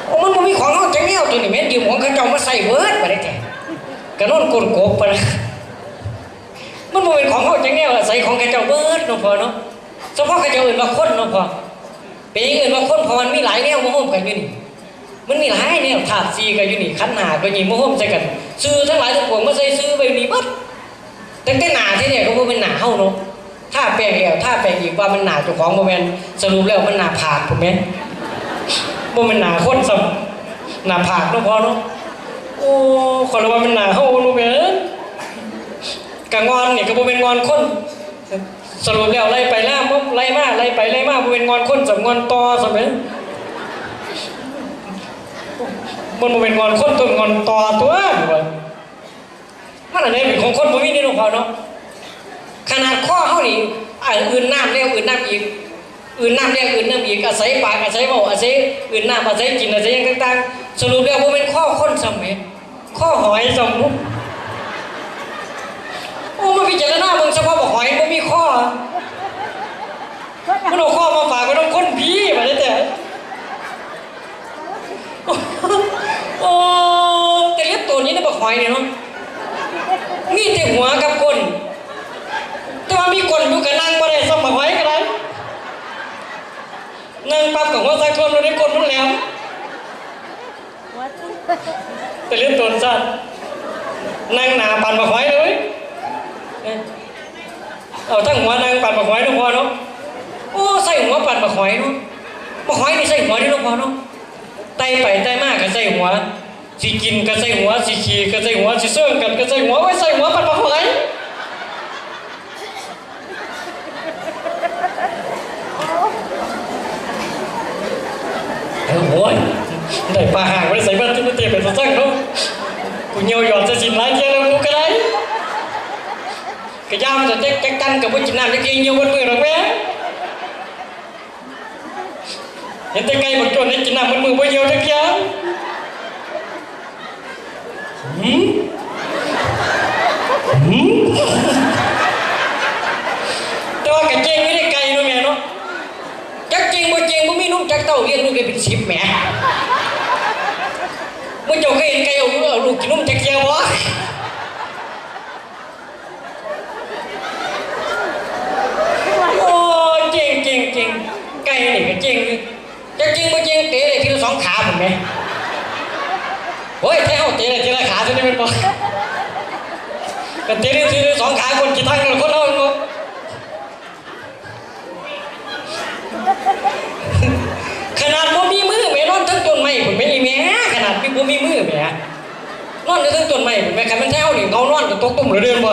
โอ้ มันบ่มีของเฮาจักแนว ตัวนี้แม่นยืมของเขาเจ้ามาใส่เบิด บัดนี้แท้ กระดูกก้นกบพะนะ มันบ่เป็นของเฮาจักแนว อาศัยของเขาเจ้าเบิดเนาะพ่อเนาะ เฉพาะเขาเจ้าเอิ้นว่าคนเนาะพ่อ เป็นหยังเอิ้นว่าคน เพราะมันมีหลายแนวมาโฮมกันอยู่นี่ มันมีหลายแนว ธาตุสี่ก็อยู่นี่ ขันธ์ห้าก็อยู่นี่ มาโฮมใส่กัน ชื่อทั้งหลายทั้งปวงมาใส่ชื่อไว้นี่เบิด ตั้งแต่หน้าที่แรกก็บ่เป็นหน้าเฮาเนาะ ทาแป้งแล้วทาแป้งอีก ว่ามันหน้าเจ้าของ บ่แม่น สรุปแล้วมันหน้าผากพุ้นแหม บ่แม่นหน้าคนซ้ำ หน้าผากเนาะพ่อเนาะ โอ้ ข้อยละว่ามันหน้าเฮาเนาะแม่ กะง่อนนี่ก็บ่แม่นง่อนคน สรุปแล้วไล่ไปล่า ไล่มา ไล่ไปไล่มา บ่แม่นง่อนคนซ้ำ ง่อนต่อซ้ำแหม มันบ่แม่นง่อนคน ตัวง่อนต่อตัว มันอันนี้เป็นของคนบ่มีนี่เนาะพ่อเนาะ ขนาดคอเฮานี่ อ่า อื่นน้ำแล้วอื่นน้ำอีก อื่นน้ำแล้วอื่นน้ำอีก อาศัยปาก อาศัยเว้า อาศัยอื่นน้ำ อาศัยกิน อาศัยหยังต่างๆ สรุปแล้วบ่แม่นคอคนซ้ำแหม คอหอยซ้ำ โอ้ มาพิจารณาเบิ่งเฉพาะบักหอยบ่มีคอ มันเอาคอมาฝากไว้นำคนผี บัดนี้แท้ โอ้ แต่เล็บตัวนี้นะบักหอยนี่เนาะ มีแต่หัวกับก้น แต่ว่ามีก้นอยู่ก็นั่งบ่ได้ซ้ำบักหอยก็ได้ นั่งปั๊บก็หัวซักท่วมเลย ก้นมันแหลม แต่เล่นตนสั้น นั่งหน้าปานบักหอยเลย เอ้ย เอาทั้งหัวนั่งปานบักหอยเนาะพ่อเนาะ โอ้ ใส่หัวปานบักหอยเนาะ บักหอยนี่ใส่หัวนี่เนาะพ่อเนาะ ไต่ไปไต่มาก็ใส่หัว สิกินก็ใส่หัว สิขี้ก็ใส่หัว สิเซิ่งกันก็ใส่หัว ไว้ใส่หัวปานบักหอย เออ โอ้ย ได้ปลาหางไว้ใส่บ้านที่มันเตะเป็นตะสั่งเนาะ กูเหี่ยวหยอดจะสินหลายเที่ยวแล้วกูก็ได้ กะย่ามันจะเจ๊กจักจันกับพวกกินน้ำจักเที่ยเหี่ยวเบิดมื้อดอกแม่ เห็นแต่ไก่บักโจ้นได้กินน้ำเบิดมื้อบ่เหี่ยวจักเที่ย หืม หืม แต่ว่ากะเจ๋งอยู่เด้ไก่เนาะแม่เนาะ จักเจ๋งบ่เจ๋ง บ่มีนมจักเต้า เลี้ยงลูกได้เป็นสิบแหม มื้อเจ้าเคยเห็นไก่เอา เอาลูกกินนมจักเที่ยบ่ โอ้ย เจ๋ง เจ๋ง เจ๋ง ไก่นี่ก็เจ๋งอยู่ จักเจ๋งบ่เจ๋ง เตะได้ทีละสองขาพุ้นแหม โอ้ย ไทเฮาเตะได้ทีละขาเท่านี้แม่นบ่ ก็เตะได้ทีละสองขา คนขี้ทังคนเฮาแม่นบ่ ขนาดบ่มีมือแหม นอนเทิงต้นไม้พุ้นแหม อีแม่ ขนาดมี บ่มีมือแหม นอนอยู่เทิงต้นไม้พุ้นแหม คันแม่นไทเฮานี่ เงานอนก็ตกตุ่มแล้วเด้อแม่นบ่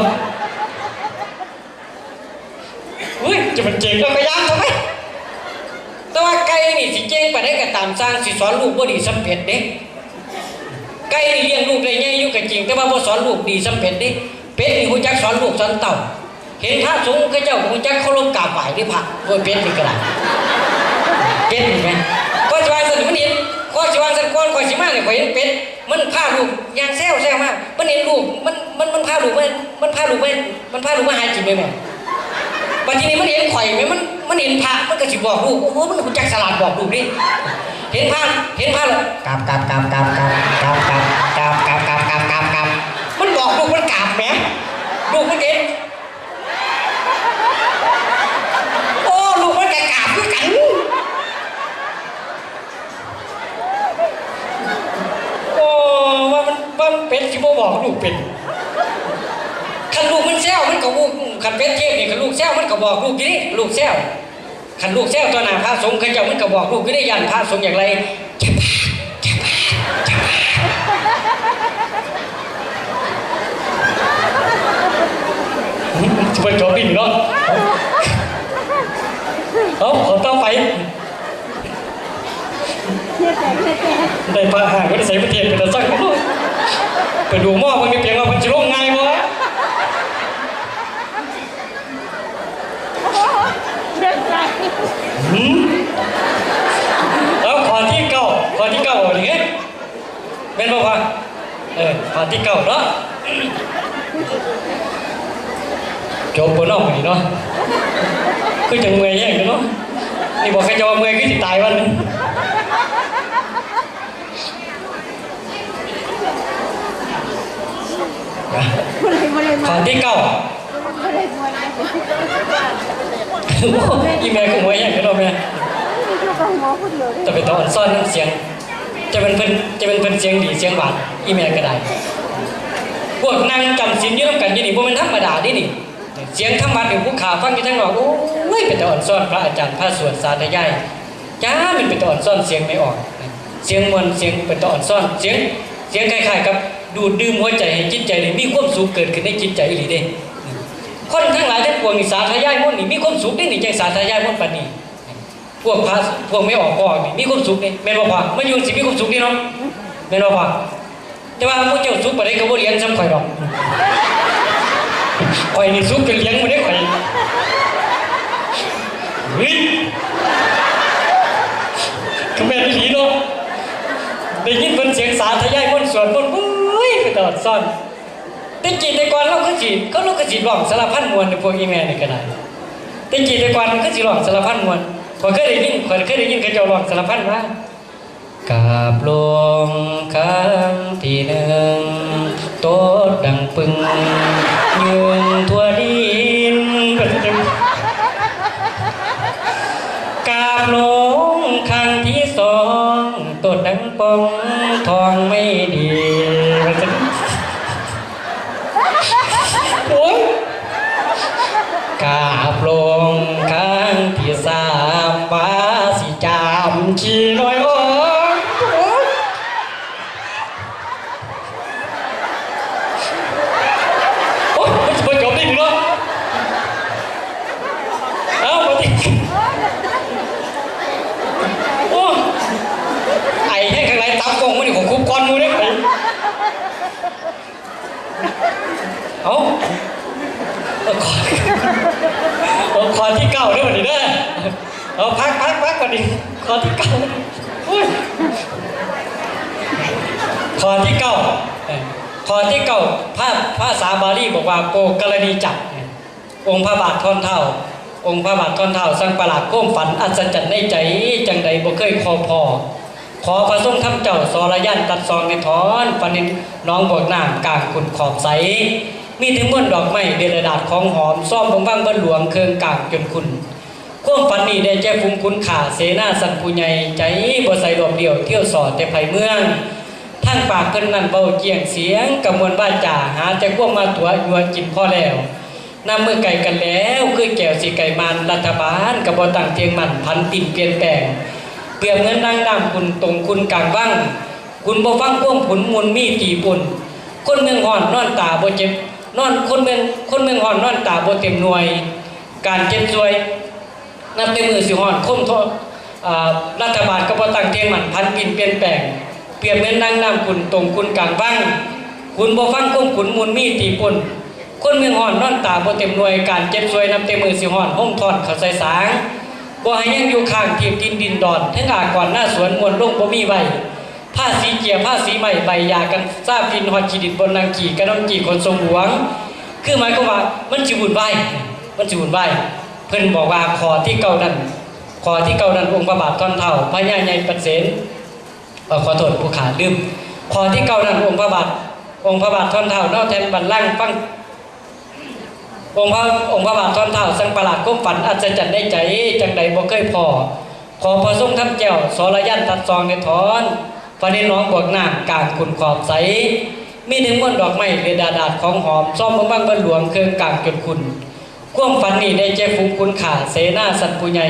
เฮ้ย จะมันเจ๋งก็พยายามทำไม แต่ว่าไก่นี่สิเจ๋งปานใดก็ตามสร้าง สิสอนลูกบ่ดีส่ำเป็ดเด้ ไก่นี่เลี้ยงลูกได้ใหญ่อยู่ก็จริง แต่ว่าบ่สอนลูกดีส่ำเป็ดเด้ เป็ดนี่ฮู้จักสอนลูกสอนเต้า เห็นพระสงฆ์เขาเจ้าฮู้จักเคารพกราบไหว้เด้พระ โอ้ย เป็ดนี่ก็ได้ เป็ดนี่แหม ข้อยสิว่าซั่น มันเห็น ข้อยสิว่าซั่น ก่อนข้อยสิมานี่ ข้อยเห็นเป็ด มันพาลูกย่างแซวแซวมา มันเห็นลูก มัน มัน มันพาลูกมา มันพาลูกมา มันพาลูกมาหากินแม่แม่ บัดทีนี้มันเห็นข่อยแม่ มัน มันเห็นพระ มันก็สิบอกลูก โอ้โห มันรู้จักฉลาดบอกลูกนี่ เห็นพระ เห็นพระแล้ว กราบ กราบ กราบ กราบ กราบ กราบ กราบ กราบ กราบ กราบ กราบ กราบ กราบ มันบอกลูกมันกราบแหม ลูกมันเห็น โอ้ ลูกมันก็กราบคือกัน โอ้ ว่ามัน ว่ามันเป็นสิบ่บอกลูกเป็น คันลูกมันแซวมันก็อู้ คันเป็นเทพนี่ คันลูกแซวมันก็บอกลูกอยู่นี่ ลูกแซว คันลูกแซวต่อหน้าพระสงฆ์เขาเจ้ามันก็บอกลูกอยู่ได้ ย่านพระสงฆ์อยากไล่ เจ็บปาก เจ็บปาก เจ็บปาก อืม สิไปจบอีกเนาะ เอา เอาต่อไป ได้พระหาก็ได้ใส่ประเทศเป็นตาสั่ง ไปดูหม้อมันมีเพียงว่ามันจะลงง่ายบ่ หืม แล้วข้อที่เก้า ข้อที่เก้าเอาดิ แม่นบ่วะ เออ ข้อที่เก้าเนาะ จบบ่เนาะมื้อนี้เนาะ คือจังเมื่อยแฮงอยู่เนาะ นี่บอกใครจะว่าเมื่อยคือสิตายวันหนึ่ง ข้อที่เก้า อีแม่ก็หัวแห้งอยู่เนาะแม่ แต่เป็นตาอ่อนซ้อนน้ำเสียง จะเป็นเพิ่น จะเป็นเพิ่นเสียงดีเสียงหวาน อีแม่ก็ได้ พวกนั่งจำศีลอยู่นำกันอยู่นี่ บ่แม่นธรรมดาเด้นี่ เสียงธรรมะนี่ผู้ข้าฟังอยู่ทางนอก โอ้ย เป็นตาอ่อนซ้อนพระอาจารย์ พระสวดสาธยาย จ้า มันเป็นตาอ่อนซ้อนเสียงแม่ออก เสียงม่วน เสียงเป็นตาอ่อนซ้อน เสียง เสียงคล้ายๆกับดูดดื่มหัวใจให้จิตใจนี่มีความสุขเกิดขึ้นในจิตใจอีหลีเด้ คนทั้งหลายทั้งปวงนี่สาธยายมนต์นี่มีความสุขเด้นี่ จังสาธยายมนต์ปานนี้ พวกพระ พวกแม่ออกพ่อออกนี่มีความสุขเด้ แม่นบ่พ่อ มาอยู่สิมีความสุขเด้เนาะ แม่นบ่พ่อ แต่ว่าหมู่เจ้าสุขปานใดก็บ่เหลียงส่ำข่อยดอก ข่อยนี่สุขจนเหลียงบ่ได้ข่อย เฮ้ย ก็แม่นอีหลีเนาะ ได้ยินเพิ่นเสียงสาธยายมนต์สวดมนต์ โอ้ย เป็นตาอ่อนซ้อน แต่กี้แต่ก่อนเราคือสิ เขา เราคือสิร้องสารพันม่วน พวกอีแม่นี่ก็ได้ แต่กี้แต่ก่อนมันคือสิร้องสารพันม่วน ข้อยเคยได้ยิน ข้อยเคยได้ยินเขาเจ้าร้องสารพันมา กราบลงครั้งที่หนึ่ง โตดดังปึง ยืนทั่วดิน กราบลงครั้งที่สอง โตดดังปอง ทองไม่ดี โอ๊ย กราบลงครั้งที่สาม ว่าสิจามขี้น้อยออก โอ๊ย โอ๊ย มันจะบ่จบอีกเนาะ เอ้า มาดิ โอ้ ไอ้แห้งข้างในตับกงมันนี่ของคุกก้อนหมู่เด้ เอา เอาข้อ เอาข้อที่เก้าเด้อบัดนี้เด้อ เอา พัก พัก พักบัดนี้ ข้อที่เก้า โอ้ย ข้อที่เก้า เอ่อ ข้อที่เก้า ภา ภาษาบาลีบอกว่า โปกรณีจัก องค์พระบาทท่อนเท้า องค์พระบาทท่อนเท้า ช่างประหลาดความฝันอัศจรรย์ในใจ จั่งใดบ่เคยคอพอ ขอพระทรงธรรมเจ้าสรญาณตัดซองในถอน ฝันเห็นหนองบวกน้ำกลางขุ่นขอบใส มีถึงมวลดอกไม้เดลดาดของหอม ซ้อมเบิ่งวังเบิ่งหลวงเครื่องกลางจนขุ่น ความฝันนี้ได้แก่ฝูงขุนข้าเสนาสันผู้ใหญ่ ใจบ่ใส่รวมเดียว เที่ยวสอดแต่ไผเมือง ทางปากเพิ่นนั้นเว้าเกี้ยงเสียงกะมวลวาจา หาแต่ความมาตั๋วยัวกินพอแล้ว นำมือไก่กันแล้ว คือแก้วสิไก่มาน รัฐบาลก็บ่ตั้งเที่ยงมั่น ผันปิ่นเปลี่ยนแปลง เปรียบเหมือนดังน้ำขุ่นตรงขุ่นกลางวัง ขุ่นบ่ฟังความขุ่นมูลมีตีปุ่น คนเมืองฮ้อนนอนตาบ่เจ็บ นอน คนเมือง คนเมืองฮ้อนนอนตาบ่เต็มหน่วย การเจ็บซวย นับแต่มื้อสิฮ้อนคมทอ อ่า รัฐบาลก็บ่ตั้งเที่ยงมั่น ผันปิ่นเปลี่ยนแปลง เปรียบเหมือนดังน้ำขุ่นตรงขุ่นกลางวัง ขุ่นบ่ฟังความขุ่นมูลมีตีป่น คนเมืองฮ้อนนอนตาบ่เต็มหน่วย การเจ็บซวยนับแต่มื้อสิฮ้อน ฮงทอนเข้าใส่สาง บ่ให้ยังอยู่ข้างทีบดินดินดอน ทั้งอากรหน้าสวนมวลลงบ่มีไว้ ภาษีเกียร์ภาษีไม้ใบหญ้ากันซ่าฟินฮอดขี้ดินบนนางขี่กระดอนขี่ขนส่งหลวง คือหมายความว่ามันสิวุ่นวาย มันสิวุ่นวาย เพิ่นบอกว่าข้อที่เก้านั้น ข้อที่เก้านั้นองค์พระบาทท่อนเท้าพญาใหญ่ปัดเสน เอ่อ ขอโทษ ผู้ข้าลืม ข้อที่เก้านั้นองค์พระบาท องค์พระบาทท่อนเท้าเนาะแท่นบัลลังก์ฟัง องค์พระ องค์พระบาทท่อนเท้าสังประหลาดความฝันอัศจรรย์ในใจ จังใดบ่เคยพ้อ ขอพระทรงทำแก้วสรยันตัดซองในทอน ฝันเห็นหนองบวกน้ำกลางขุ่นขอบใส มีหนึ่งมวนดอกไม้เลือดดาดาดของหอม ซ้อมเบิ่งบังเบิ่งหลวงเครื่องกลางจนขุ่น ความฝันนี้ได้แก่ฝูงขุนข้าเสนาสัตว์ผู้ใหญ่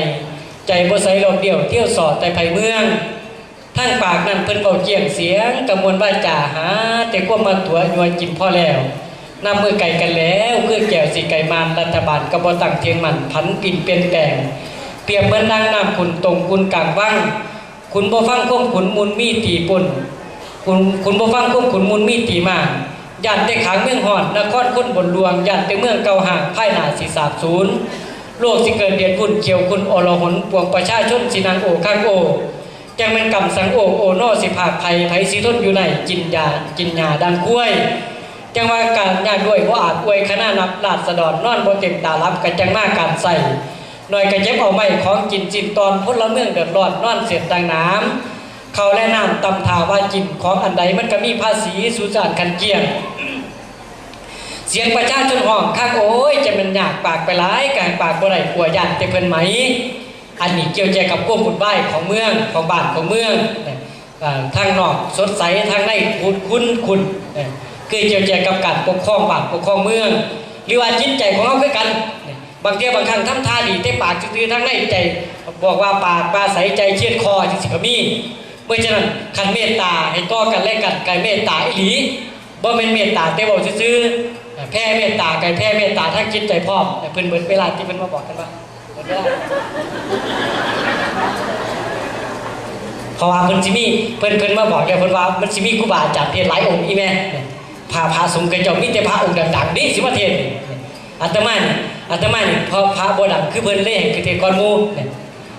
ใจบ่ใสหลอกเดี่ยวเที่ยวสอดแต่ไผเมือง ทางปากนั้นเพิ่นเว้าเจียงเสียงกะมวลวาจาหา แต่ความมาตัวยัวกินพอแล้ว นับมือไกลกันแล้วคือแก้วสิไกลมานรัฐบาลก็บ่ตั้งเที่ยงมั่นผันปิ่นเปลี่ยนแปลง เปรียบเหมือนนางน้ำขุ่นตรงกุนกลางวัง ขุนบ่ฟังความขุนมุนมีตีปน ขุน ขุนบ่ฟังความขุนมุนมีตีมา ย่านแต่ขางเมืองฮ้อน นครคนบนหลวง ย่านแต่เมืองเก่าห่าง ภายหน้าสิสาบสูญ โลกสิเกิดเดือดวุ่น เขียวขุ่นอลหน ปวงประชาชนสินั่งโอคักโอ จังแม่นกำสังโอโอนอสิพากไผ ไผสิทนอยู่ในกินยา กินหญ้าดังควาย จังว่าการยากด้วยบ่อาจอวยคณะนับราษฎร นอนบ่เต็มตาหลับ กะจังมาการใส่ หน่อยกะเก็บเอาไม้ของกินสิ้นตอน พลเมืองเดือดร้อน นอนเสียดดังหนาม เขาวและน้ำตำถาว่ากิน ของอันใดมันก็มีภาษี สู่สารคันเกลี้ยง เสียงประชาชนฮ้องคักโอ้ย จะแม่นยากปากไปหลาย กายปากบ่ได้กลัวย่านแต่เพิ่นไหม อันนี้เกี่ยวแก่กับความวุ่นวายของเมือง ของบ้านของเมือง อ่า ทางนอกสดใส ทางในขุ่นขุ่นขุ่น เอ่อ คือเกี่ยวแก่กับการปกครองบ้านปกครองเมือง หรือว่าจิตใจของเฮาคือกัน บางเทื่อบางครั้งทำท่าดีแต่ปากซื่อๆ ทางในใจบอกว่าปากว่าใสใจเคียดคอจังซี่ก็มี เพราะฉะนั้นคันเมตตาให้ต่อกันและกัน กายเมตตาอีหลี บ่แม่นเมตตาแต่เว้าซื่อๆ แผ่เมตตากายแผ่เมตตาทางจิตใจพร้อม แต่เพิ่นเบิดเวลาที่เพิ่นมาบอกกันว่า เพราะว่าเพิ่นสิมี เพิ่น เพิ่นมาบอกแล้ว เพิ่นว่ามันสิมีครูบาอาจารย์เทศน์หลายองค์อีแม่ พระ พระสงฆ์เขาเจ้ามีแต่พระองค์ดังๆ นี่สิมาเทศน์ อาตมานี่ อาตมานี่ เพราะพระบ่ดังคือเพิ่นเลยให้เทศน์ก่อนหมู่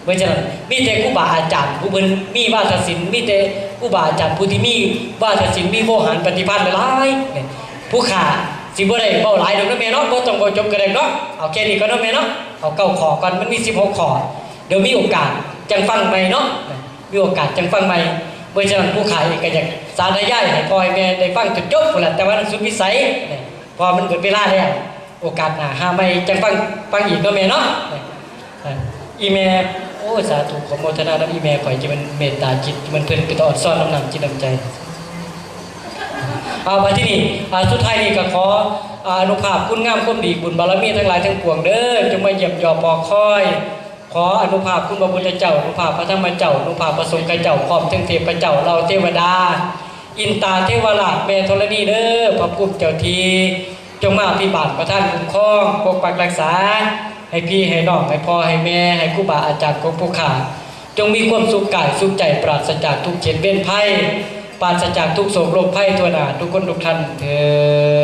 เพราะฉะนั้นมีแต่ครูบาอาจารย์ผู้เพิ่นมีวาทศิลป์ มีแต่ครูบาอาจารย์ผู้ที่มีวาทศิลป์ มีโวหารปฏิภาณหลายๆ ผู้ข้าสิบ่ได้เว้าหลายดอกเนาะแม่เนาะ บ่ต้องเว้าจบก็ได้เนาะ เอาแค่นี้ก่อนเนาะแม่เนาะ เอาเก้าข้อก่อน มันมีสิบหกข้อ เดี๋ยวมีโอกาสจังฟังใหม่เนาะ มีโอกาสจังฟังใหม่ เพราะฉะนั้นผู้ข้าเองก็อยากสาธยายให้พ่อให้แม่ได้ฟังจนจบพู้นล่ะ แต่ว่ามันสุดวิสัย เพราะมันเบิดเวลาแล้ว โอกาสหน้าหาใหม่จังฟัง ฟังอีกเนาะแม่เนาะ อีแม่ โอ้ สาธุ ขอโมทนานำอีแม่ข่อย จะมันเมตตาจิต มันเพิ่นเป็นตาอ่อนซ้อนนำน้ำจิตน้ำใจ เอา บัดที่นี่ อ่า สุดท้ายนี่ก็ขอ อ่า อนุภาพคุณงามความดีบุญบารมีทั้งหลายทั้งปวงเด้อ จงมาเยี่ยมยอมปอคอย ขออนุภาพคุณพระพุทธเจ้า อนุภาพพระธรรมเจ้า อนุภาพพระสงฆ์เจ้า พร้อมทั้งเทพเจ้า เหล่าเทวดา อินตาเทวราช แม่ธรณีเด้อ พระภูมิเจ้าที่ จงมาอภิบาลประทานคุ้มครอง ปกปักรักษา ให้พี่ให้น้อง ให้พ่อให้แม่ ให้ครูบาอาจารย์ของผู้ข้า จงมีความสุขกายสุขใจ ปราศจากทุกข์เข็ญเวรภัย ปราศจากทุกข์โศกโรคภัยทั่วหน้า ทุกคนทุกท่านเทอญ